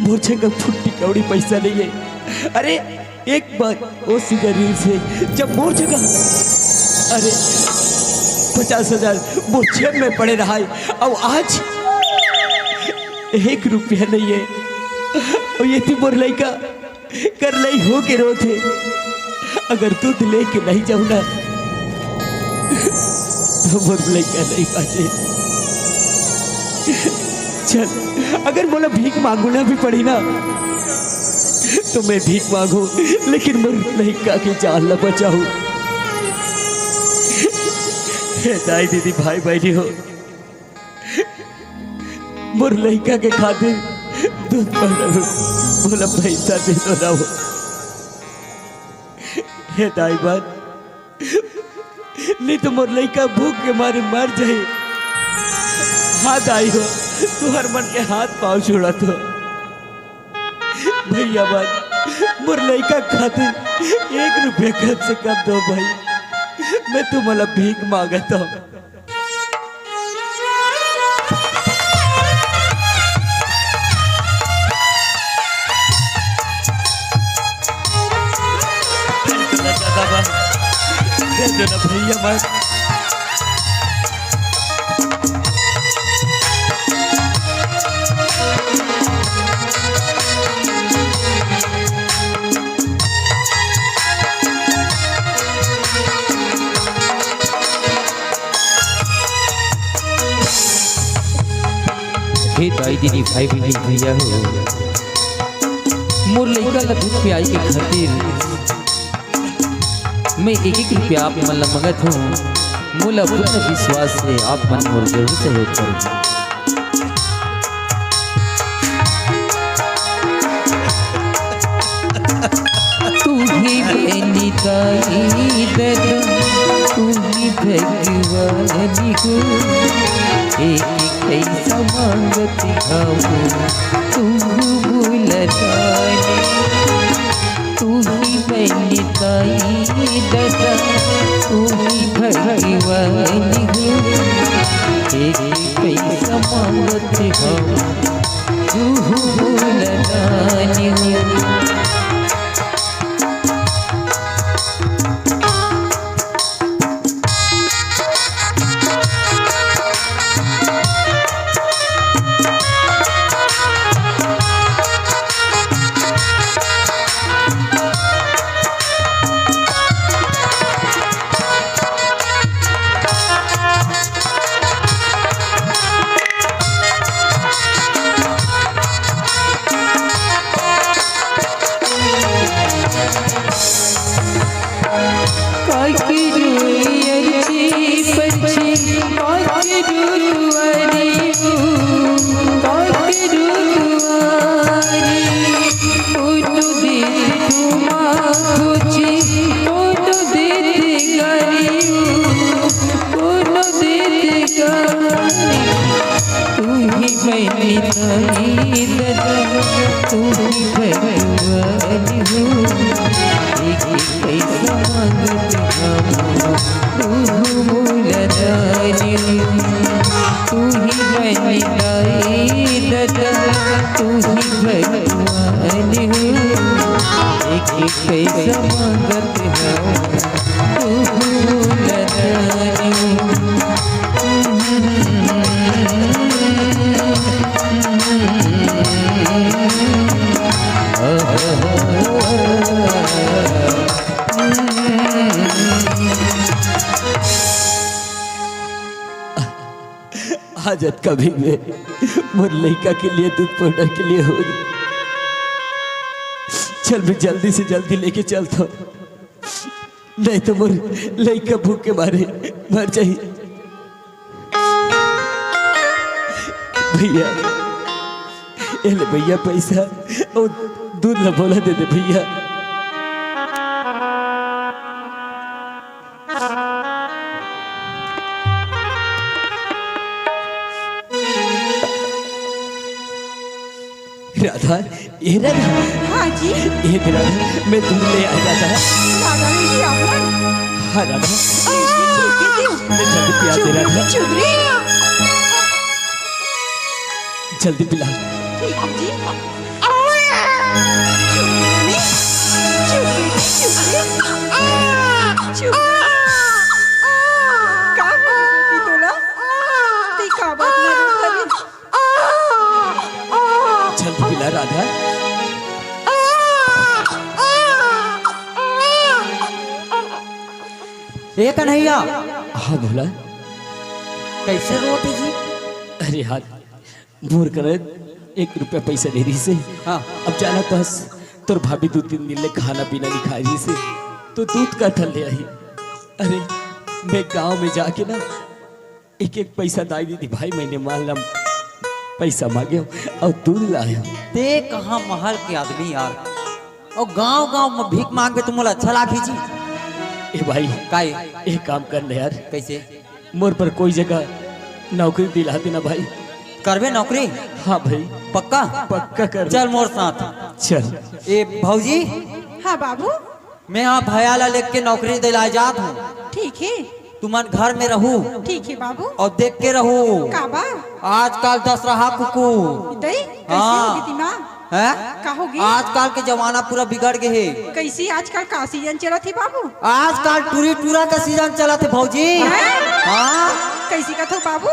मोर जगह फुट्टी कौड़ी पैसा नहीं है। अरे, एक बार वो सीधा रील से जब मोर जगह, अरे, पचास हजार मोर जेब में पड़े रहा है, अब आज एक रुपया नहीं है। और ये थी मोर लइका कर लई हो के रोत हे। अगर दूध लेके नहीं जाऊं ना, तो मोर लइका नहीं बाचे। चल, अगर मोला भीख मांगना भी पड़ी ना, तो मैं भीख मांगू, लेकिन मोर लइका के जान ला बचाऊ। हे दाई दीदी, भाई बहनी हो, मोर लइका के खातिर दूध पाउडर मोला पैसा दे दो ना हो। हे दाई बात, नहीं तो मोर लइका भूख के मारे मर जाही। हाँ दाई हो, तुहर मन के हाथ पाँव छुड़त हो। भैया बात, मोर लइका खातिर एक रुपया कम से कम दो भाई, मैं तुम्हारा भीख मांगत हूँ। दे दो ना भैया, मैं हे दाई दीदी, भाई बहिनी, भैया हो, मोर लइका ला दूध पियाई के खातिर मैं एक एक रुपया आप मन ला मंगत हूँ। मोला पूर्ण विश्वास हे, आप मन मोर जरूर सहयोग करहू। तू ही बहिनी दाई ददा, तू ही भगवान हो। एक एक पैसा मांगत हवं, तू मोला दानी। तू ही बहिनी दाई ददा, तू ही भगवान हो। एक पैसा मांगत हवं, तू मोला दानी। तू ही बहिनी दाई ददा, तू ही भगवान हो। एक पैसा मांगत हवं, तू मोला दानी। तू ही बहिनी दाई ददा, तू ही भगवान हो। एक पैसा मांगत हवं, तू मोला दानी। आज कभी में मोर लइका के लिए दूध पाउडर के लिए हो। चल, मैं जल्दी से जल्दी लेके चलता हूँ, नहीं तो मोर लइका भूख के मारे मर जाही। भैया, ए ले भैया पैसा अउ दूध ला मोला दे दे भैया। राधा, ए राधा। हाँ जी। ए राधा, मैं दूध ले आया राधा। राधा जी, आप ना। हाँ राधा। ए, ए, ए, ए, ए। मैं जल्दी पिला दे राधा। चुप रही। जल्दी पिला। ठीक है जी। चुप रही। चुप रही, चुप रही। चुप रही। का हो गया बेटी तोला? ते का बात ना रो करे? जल्दी पिला राधा। ए कन्हैया। हाँ भोला। कैसे रोत हे जी? अरे हाँ, मोर करा एक रुपया पैसा नइ रहिसे। हाँ। अब जानत हस, तोर भाभी दू तीन दिन ले खाना पीना नइ खाय रहिसे, तो दूध का ठन ले आही। अरे, मैं गांव में जाके ना एक एक पैसा दाई दीदी भाई महीने माल ला पैसा मांगेंव अउ दूध लाएंव। ते कहाँ महल के आदमी यार, अउ गांव गांव में भीख मांगबे त मोला अच्छा लागही जी। ए भाई, काय? एक काम कर ना यार, कैसे? मोर बर कोई जगह नौकरी दिला देना भाई। करबे नौकरी? हाँ भाई। पक्का? पक्का कर। चल मोर साथ। चल। ए भौजी। हाँ बाबू। मैं हा भैया ला लेके नौकरी दिलाय जात हूँ। ठीक हे। तुमन घर में रहू। ठीक हे बाबू। अउ देख के रहू। काबर? आजकल दशहरा कुकू। दई, कैसे हाँ। होगे दिमाग? हैं? का होगे? आजकल के जमाना पूरा बिगड़ गे हे। कैसे आजकल का सीजन चलत हे बाबू? आजकल टूरी टूरा का सीजन चलत हे भौजी। हैं? हाँ। कैसे कथो बाबू?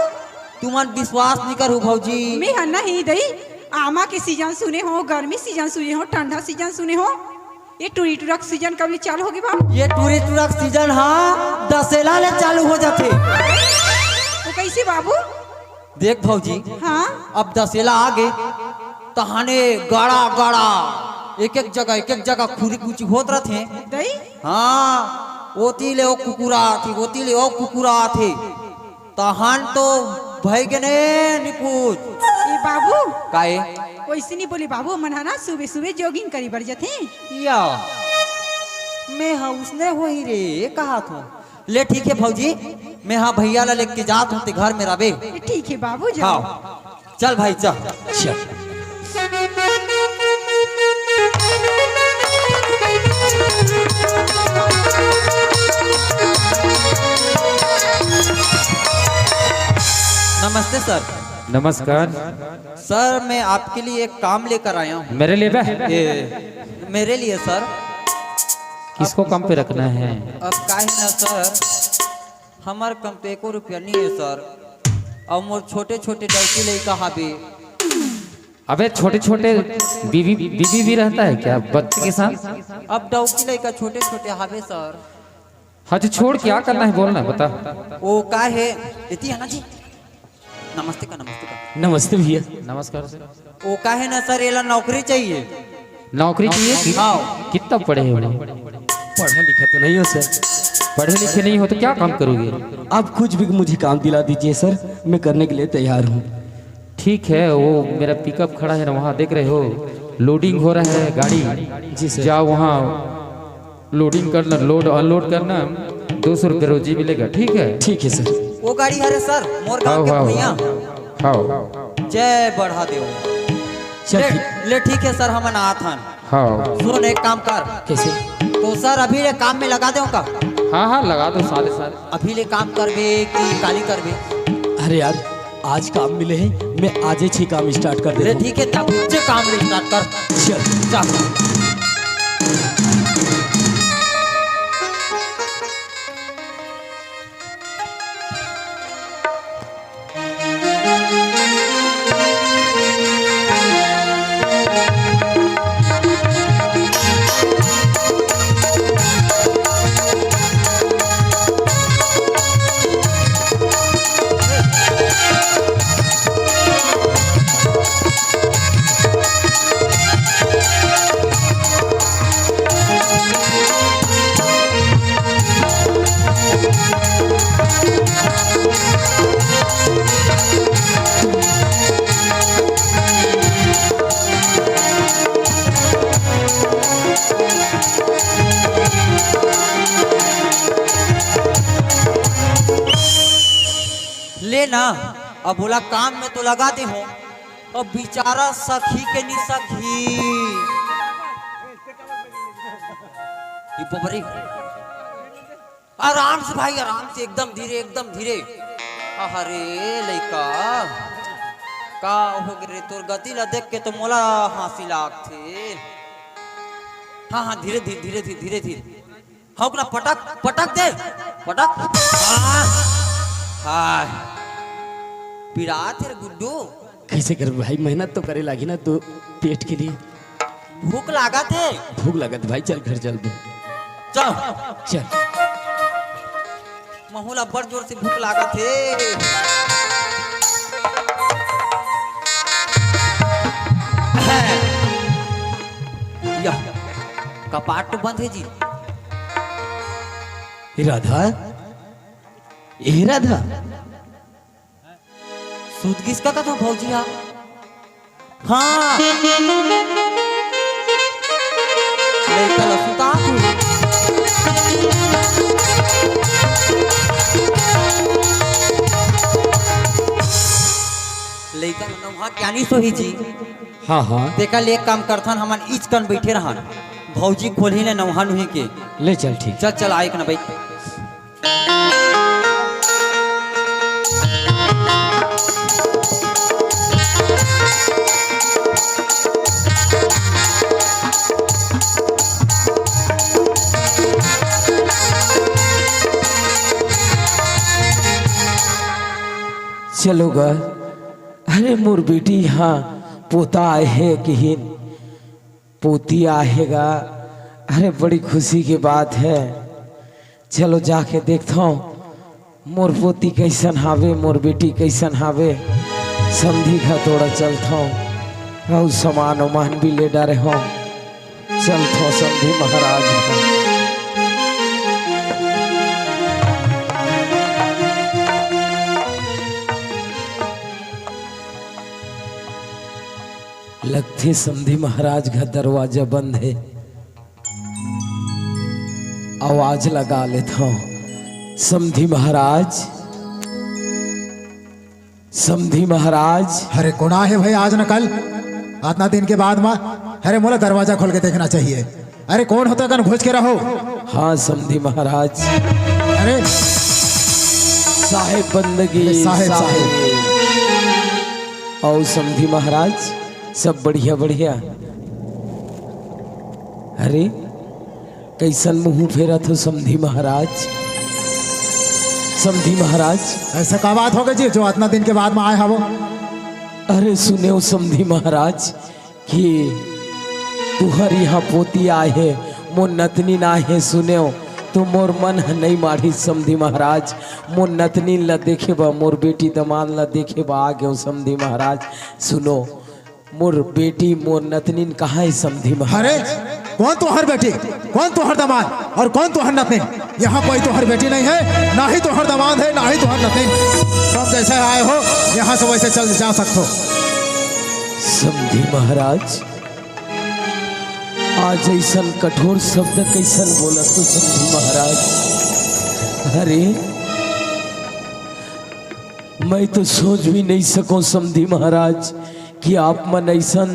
तुमन विश्वास नइ करहू भौजी। मैं हा नहीं दई, आमा के सीजन सुने हों, गर्मी सीजन सुने हों, ठंडा सीजन सुने हों। ये टूरी टूरा के सीजन कब ले चालू होगे बाबू? ये टूरी टूरा के सीजन हा दशहरा ले चालू हो जाथे। वो कैसे बाबू? देख भौजी, हाँ? अब दशहरा आगे, तहाने गाड़ा गाड़ा एक एक जगह, एक एक जगह खुरी कुची होत रथे। दई? हाँ। ओती ले ओ कुकुरा आथे, ओती ले ओ कुकुरा आथे। तहान तो भई गे ने निपुज। ए बाबू, काहे? ओइसे नहीं बोली बाबू, मन ह ना सुबह सुबह jogging करी बर जथे। या, मैं ह उसने होही रे, कहा थो। ले ठीक हे भौजी, मैं ह भैया ला लेके जात हूँ, ते घर में रबे। ठीक हे बाबू, जाओ। हाँ। चल भाई, चल। चल। नमस्ते सर। नमस्कार। सर, मैं आपके लिए एक काम लेकर आया हूँ। मेरे लिए बे? ये, मेरे लिए सर। किसको काम पे रखना है? अब काहे ना सर, हमर कम तो एको रुपया नहीं है सर, और मोर छोटे छोटे डौकी लइका हाबे। अबे छोटे छोटे बीबी, बीबी भी रहता है क्या बच्चे के साथ? अब डौकी लइका छोटे छोटे हाबे सर। हाँ जी, छोड़, क्या करना है बोलना, बता। वो का है, इति है ना जी। नमस्ते का, नमस्ते का। नमस्ते भैया। नमस्कार सर। वो का है ना सर, एला नौकरी चाहिए। नौकरी चाहिए? कि-, हाँ। कितना पढ़े हो? पढ़ा लिखा तो नहीं हो सर। पढ़े लिखे नहीं हो तो क्या काम करोगे? आप कुछ भी मुझे काम दिला दीजिए सर, मैं करने के लिए तैयार हूँ। ठीक है, वो मेरा पिकअप खड़ा है ना, वहाँ देख रहे हो, लोडिंग हो रहा है गाड़ी। जी सर। जाओ वहाँ लोडिंग करना, लोड अनलोड करना, दो सौ रुपये रोजी मिलेगा, ठीक है? ठीक है सर। वो गाड़ी हरे सर, मोर गांव के भुइयां। हाँ। जय बढ़ा देव। चल ले, ठीक। ले ठीक है सर, हमन आत हन। हाँ। सुन, एक काम कर। कैसे? तो सर, अभी ले काम में लगा देव का? हाँ, हाँ, लगा दो सारे, सारे। अभी ले काम करबे कि काली करबे? अरे यार, आज काम मिले है, मैं आज ही काम start कर देता हूँ। ठीक है, तब से काम start कर। चल। चल। ले ना, अब ओला काम में तो लगा दे हो, अब बेचारा सखी के नी सखी। ई बबरी। आराम से भाई, आराम से, एकदम धीरे, एकदम धीरे। अरे लइका, का हो गे रे? तोर गति ला देख के तो मोला हाँसी लागथे। हाँ, हाँ, धीरे, धीरे, धीरे, धीरे, धीरे, धीरे। हौक ना, पटक, पटक दे, पटक। हाँ, हाँ। पिरात हे रे गुड्डू। कैसे कर भाई, मेहनत तो करे लागी ना, तो पेट के लिए। भूख लागत हे। भूख लागत भाई, चल घर चल दे। चल। चल। महू ला बड़ जोर से भूख लागत हे। या, कपाट तो बंद हे जी। ए राधा, ए राधा। सूत गिस का कथा भौजी हा? हाँ। लइका ला सुता तू। लइका ला नौहा क्या नहीं सोही जी? हाँ, हाँ। तेकर ले एक काम करथन, हमन इच कन बइठे रहन। भौजी खोलही ने नौहा नुही के। ले चल, ठीक। चल, चल, आए एक ना बइठ। चलो गा, अरे मोर बेटी, हाँ, पोता आए हे किहिन, पोती आहे गा। अरे बड़ी खुशी के बात हे। चलो जाके देखथंव मोर पोती कइसन हावे, मोर बेटी कइसन हावे। समधी घर तोड़ा चलथंव, अउ समान उमान भी ले डारे हंव। चलथंव समधी महाराज। लगथे समधी महाराज घर दरवाजा बंद हे। आवाज लगा लेथंव। समधी महाराज, समधी महाराज। अरे कोन आहे भाई आज न कल, अतना दिन के बाद मा। अरे मोला दरवाजा खोल के देखना चाहिए। अरे कोन होता कन घुस के रहो। हाँ समधी महाराज। अरे साहेब बंदगी, अरे साहेब, साहेब। साहेब। अउ समधी महाराज, सब बढ़िया बढ़िया। अरे कइसन मुंह फेरत हो समधी महाराज? समधी महाराज। ऐसा का बात हो गई जी, जो अतना दिन के बाद मा आए हवो? अरे सुनेव समधी महाराज, कि तुहर इहाँ पोती आए हे, मोर नतनीन आए हे, सुनेव, तो मोर मन ह नइ माढ़िस समधी महाराज। मोर नतनीन ल देखे बर, मोर बेटी दमांद ल देखे बर आ गेंव समधी महाराज। सुनो, मोर बेटी, मोर नतनीन कहाँ हे समधी महाराज? अरे, कोन तुहर बेटी, कोन तुहर दमांद अउ कोन तुहर नतनीन? इहाँ कोई तुहर बेटी नइ हे, ना ही तुहर दमांद हे, ना ही तुहर नतनीन। तुम जइसे आए हो, इहाँ से वइसे चल जा सकथो। समधी महाराज, आज अइसन कठोर शब्द कइसन बोलत हो समधी महाराज? अरे, मैं तो सोच भी नइ सकों समधी महाराज कि आप मन अइसन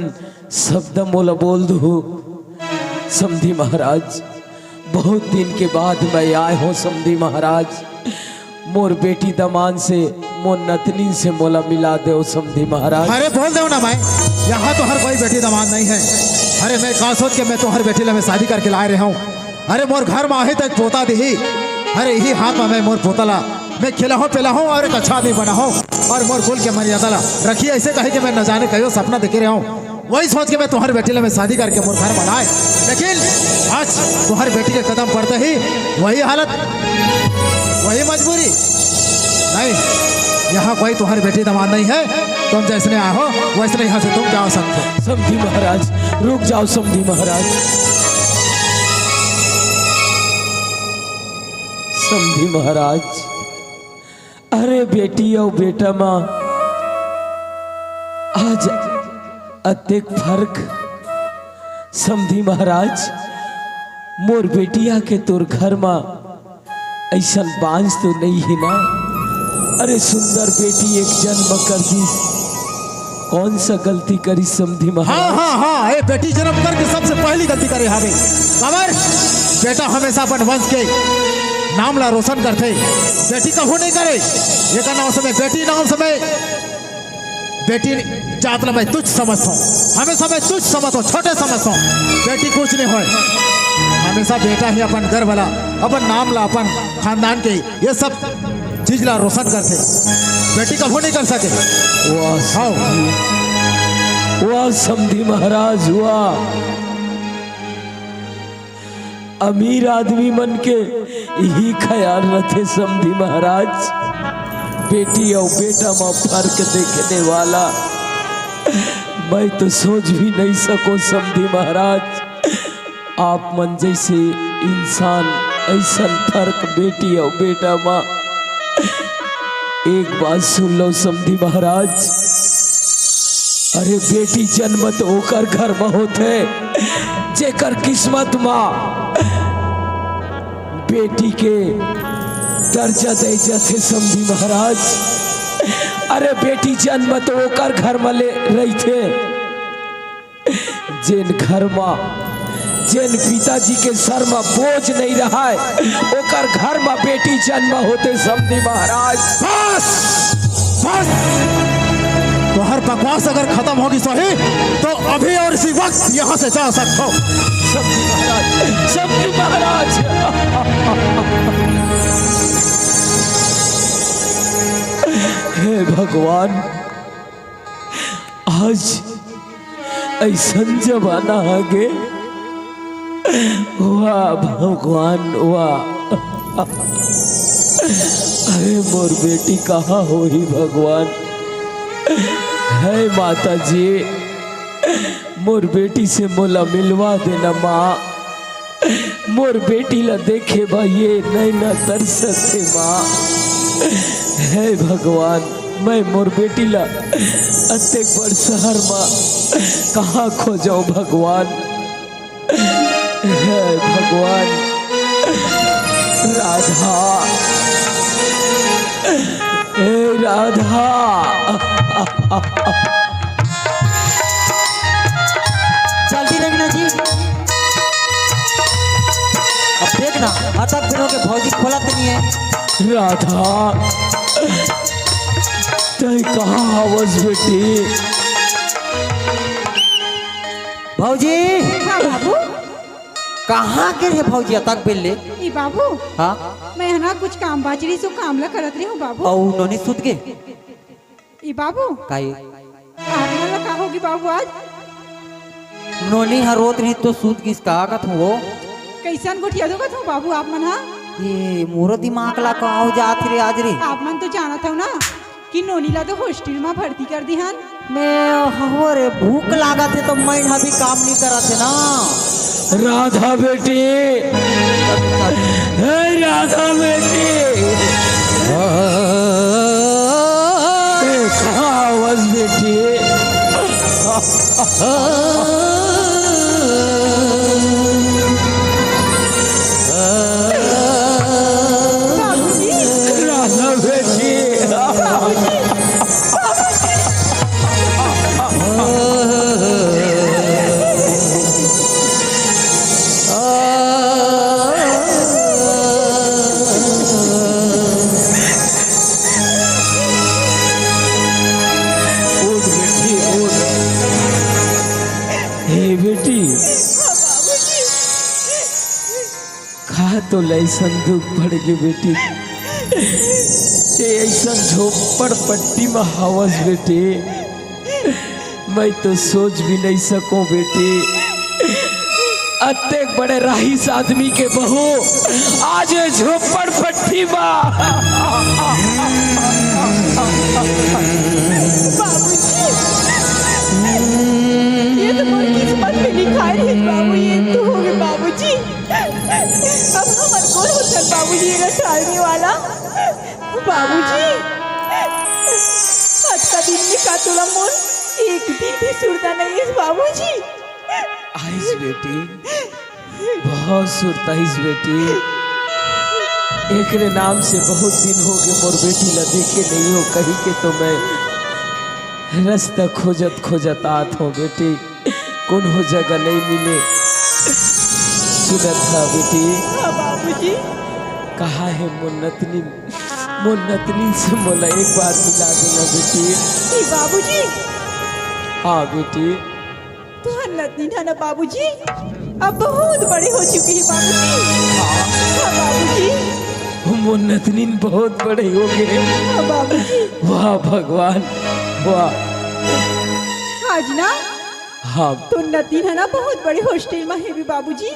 शब्द मोला बोल दो। समधी महाराज, बहुत दिन के बाद मैं आए हों समधी महाराज। मोर बेटी दमांद से, मोर नतनीन से मोला मिला देव समधी महाराज। अरे बोल देव ना मैं, इहाँ तुहर कोई बेटी दमांद नइ हे। अरे मैं का सोच के मैं तुहर बेटी ला मैं शादी करके लाए रहे हों। अरे मोर घर मा आही त एक पोता दिही। अरे इही हाथ मा मैं मोर पोता ला मैं खिलाहूं पिलाहूं अउ एक अच्छा आदमी बनाहूं अउ मोर कुल के मर्यादा ला रखही, अइसे कहे के मैं न जाने कहियो सपना देखे रहे हों। वही सोच के मैं तुहर बेटी ला मैं शादी करके मोर घर मा लाए, लेकिन आज तुहर बेटी के कदम पड़ते ही वही हालत, वही मजबूरी। नहीं, इहाँ कोई तुहर बेटी दमांद नइ हे। तुम जइसने आए हो, वइसने इहाँ से तुम जा सकथो। समधी महाराज, रुक जाव समधी महाराज। समधी महाराज, अरे बेटी अउ बेटा मा आज अतेक फर्क। समधी महाराज, मोर बेटी आके तोर घर मा अइसन बांझ तो नइ हे ना? अरे सुंदर बेटी एक जन्म कर दिस, कौन सा गलती करिस समधी महाराज? हाँ, हाँ, हाँ, ए बेटी जन्म करके सबसे पहली गलती करे हावे। काबर? बेटा हमेशा अपन वंश के नाम ला रोशन करथे, बेटी कभू नइ करे। एकर नाम से मैं बेटी नाम से मैं बेटी जात ला मैं तुच्छ समझथों, हमेशा मैं तुच्छ समझथों, छोटे समझथों। बेटी कुछ नइ होय, हमेशा बेटा ही अपन गर्व ला, अपन नाम ला, अपन खानदान के ये सब चीज ला रोशन करथे, बेटी कभू नइ कर सके। वाह हाँ। समधी, वाह समधी महाराज, वाह। अमीर आदमी मन के इही ख्याल रथे समधी महाराज, बेटी अउ बेटा म फर्क देखने वाला। मैं तो सोच भी नइ सकों समधी महाराज, आप मन जइसे इंसान अइसन फर्क बेटी अउ बेटा म। एक बात सुन लव समधी महाराज, अरे बेटी जन्म तो ओकर घर म होथे जेकर किस्मत म बेटी के दर्जा दे जाथे समधी महाराज। अरे बेटी जन्म तो ओकर घर म ले रहिथे जेन घर म, जेन पिताजी के सर म बोझ नइ रहय, ओकर घर म बेटी जन्म होथे समधी महाराज। बस, बस, तोहर बकवास अगर खतम होगिस होही, तो अभी अउ इसी वक्त यहाँ से जा सकथो। समधी महाराज, समधी महाराज। हे भगवान, आज अइसन जमाना आगे। वाह भगवान, वाह। अरे मोर बेटी कहाँ होही भगवान? हे माता जी, मोर बेटी से मोला मिलवा देना माँ। मोर बेटी ला देखे बर ये नैना तरसत हे माँ। हे भगवान, मैं मोर बेटी ला अतेक बड़ शहर म कहाँ खोजौं भगवान? हे भगवान, राधा, ए राधा। जल्दी देखना जी। अब देखना, अतक दिनों के भौजी खोलत नहीं है। राधा, तैं कहाँ हवस बेटी? भौजी। हाँ बाबू। कहाँ गे हे भौजी अतक बेर ले? ई बाबू। हाँ? मैं ह ना कुछ काम बाच रहिस, ओ काम ला करत रहिस हूँ बाबू। अउ नोनी सुत गे? ई बाबू। काई? आप मन ला का होगे बाबू आज? नोनी ह रोत रहिस त सुत गिस का कथों वो? कइसन गोठियाथो कथों बाबू आप मन ह? ए, मोरो दिमाग ला का हो जात रे आज रे। आप मन तो जानत हव ना कि नोनी ला तो हॉस्टल म भर्ती कर दिहन। मैं हवो रे, भूख लागत हे तो मैं अभी काम नहीं करत हे ना। राधा बेटी, हे राधा बेटी, ए, कहाँ हवस बेटी? राधा बेटी। उठ बेटी, उठ। हे बेटी, का तोला अइसन दुख पड़ गे बेटी? तैं अइसन झोपड़ पट्टी म हवस बेटी, मैं तो सोच भी नहीं सकों बेटी। अतेक बड़े रईस आदमी के बहू आज ये झोपड़ पट्टी म। बाबूजी, ये तो मोर किस्मत में लिखाय रहिस बाबू, ये तो होगे बाबूजी। अब हमन कोन होथन बाबूजी, ये टालने वाला? बाबूजी, अतका दिन में का तोला मोर एक दिन भी सुरता नइ आइस बाबूजी? आइस बेटी, बहुत सुरता आइस बेटी। एकरे नाम से बहुत दिन होगे मोर बेटी ला देखे नइ हों कहिके तो मैं रस्ता खोजत खोजत आत हों बेटी। कोनो जगह नइ मिले। सुनत हव बेटी? हाँ बाबूजी। कहाँ हे मोर नतनीन? मोर नतनीन से मोला एक बार मिला देना बेटी। जी बाबूजी। हाँ बेटी। तोर नतनीन हे ना बाबूजी, अब बहुत बड़े हो चुके हे बाबूजी। हाँ बाबूजी। मोर नतनीन बहुत बड़े होगे। हाँ बाबूजी। वाह भगवान, वाह। आज ना हाँ। तोर नतनीन हे ना बहुत बड़े हॉस्टल म हे भी बाबूजी।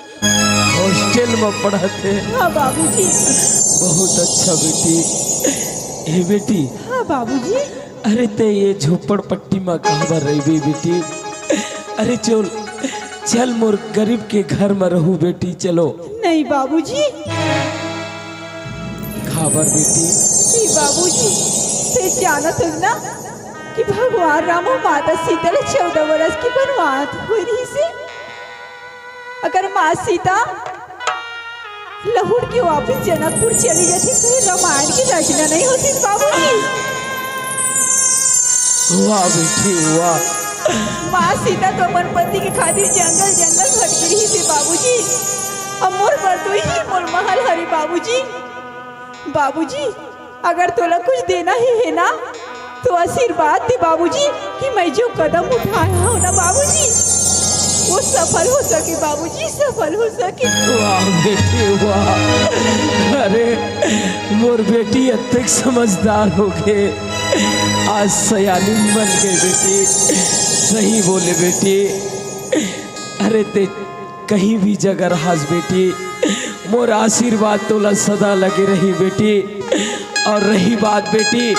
हॉस्टल म पढ़त हे? हाँ बाबूजी। बहुत अच्छा बेटी। हे बेटी। हाँ बाबूजी। अरे तैं ये झोपड़ पट्टी म काबर रहिबे बेटी? अरे चल, चल मोर गरीब के घर म रहू बेटी, चलो। नहीं बाबूजी। काबर बेटी? जी बाबूजी, तैं जानत हस ना कि भगवान राम अउ माता सीता ला चौदह बरस के बनवास होय रहिस हे। अगर माँ सीता लहुट के वापिस जनकपुर चली जातिस त ये रामायण के रचना नइ होतिस बाबूजी। वाह बेटी, वाह। माँ सीता तो अपन पति के खातिर जंगल जंगल भटकी रहिस हे बाबूजी। अउ मोर बर तो इही मोर महल हरे बाबूजी। बाबूजी, अगर तोला कुछ देना ही हे ना, तो आशीर्वाद दे बाबूजी कि मैं जो कदम उठाय हंव ना बाबूजी, वो सफल हो सके बाबूजी, सफल हो सके। वाह बेटी, वाह। अरे, मोर बेटी अतेक समझदार होगे, आज सयानिन बन गे बेटी। सही बोले बेटी। अरे तैं कहीं भी जगह रहस बेटी, मोर आशीर्वाद तोला सदा लगे रही बेटी। अउ रही बात बेटी,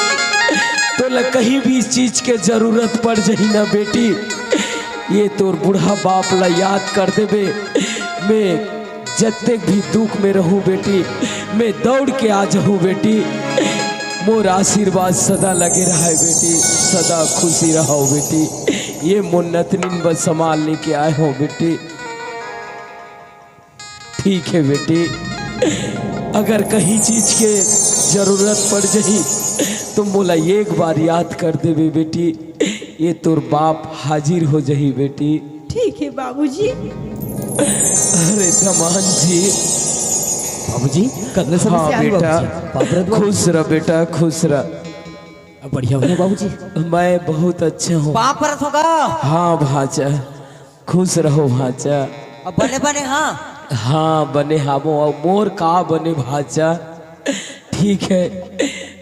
तोला कहीं भी चीज के जरूरत पड़ जाही ना बेटी, ये तोर बूढ़ा बाप ला याद कर देबे। मैं जतेक भी दुख में रहूं बेटी, मैं दौड़ के आ जाहूं बेटी। मोर आशीर्वाद सदा लगे रहय बेटी, सदा खुशी रहव बेटी। ये मोर नतनिन बर सामान लेके आए हों बेटी। ठीक हे बेटी, अगर कहीं चीज के जरूरत पड़ जाही तो मोला एक बार याद कर देबे बेटी, ये तोर बाप हाजिर हो जाही बेटी। ठीक हे बाबूजी। अरे दमांद जी। बाबूजी, कतने समय हाँ से आए बेटा, बाबूजी? बाप रे, बाबू। खुश रह बेटा, खुश रह। अब बढ़िया हो ना बाबूजी? मैं बहुत अच्छा हूँ। पाँव परत हों गा। हाँ भांचा, खुश रहो भांचा। अब बने बने हाँ। हाँ बने हावों, अउ मोर का बने भांचा। ठीक हे,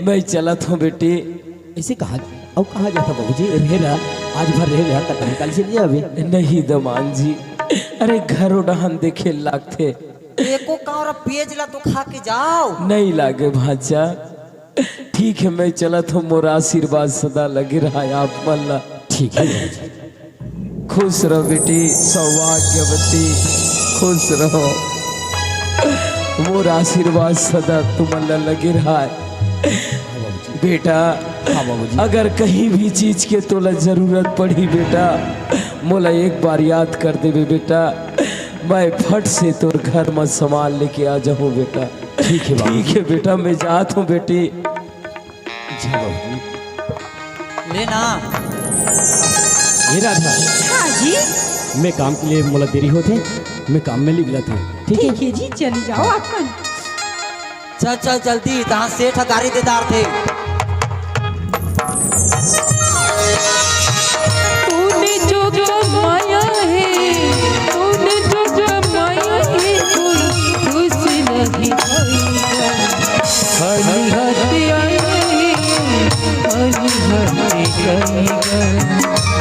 मैं चलत हों बेटी। ऐसे कहाँ, अउ कहाँ जाथा बाबूजी? रहे रहा, आज भर रहे रहा, कल, कल चले जाबे। नहीं दमांद जी, अरे घरो डहन देखे लागथे। एको कौरा पेज ला तो खा के जाव। नहीं लागे भांचा, ठीक हे, मैं चलत हों, मोर आशीर्वाद सदा लगे रहय आप मन ला। ठीक हे। खुश रहो बेटी, सौभाग्यवती, खुश रहो। मोर आशीर्वाद सदा तुमन ला लगे रहय। बेटा, हाँ बाबूजी। अगर कहीं भी चीज के तोला जरूरत पड़ही बेटा, मोला एक बार याद कर देबे बेटा, मैं फट से तोर घर म सामान लेके आ जाहूँ बेटा। ठीक हे बाबूजी। ठीक हे बेटा, मैं जात हों बेटी। जा बाबूजी। ले ना। ए राधा। हाँ जी। मैं काम के लिए, मोला देरी होथे, मैं काम में निकलत हों। ठीक हे? ठीक हे जी, चली जाव आप मन। चल चल जल्दी, तहाँ सेठ ह गारी दे डारथे। तूने जो कमाया है, तूने जो कमाया है, कोई खुश नहीं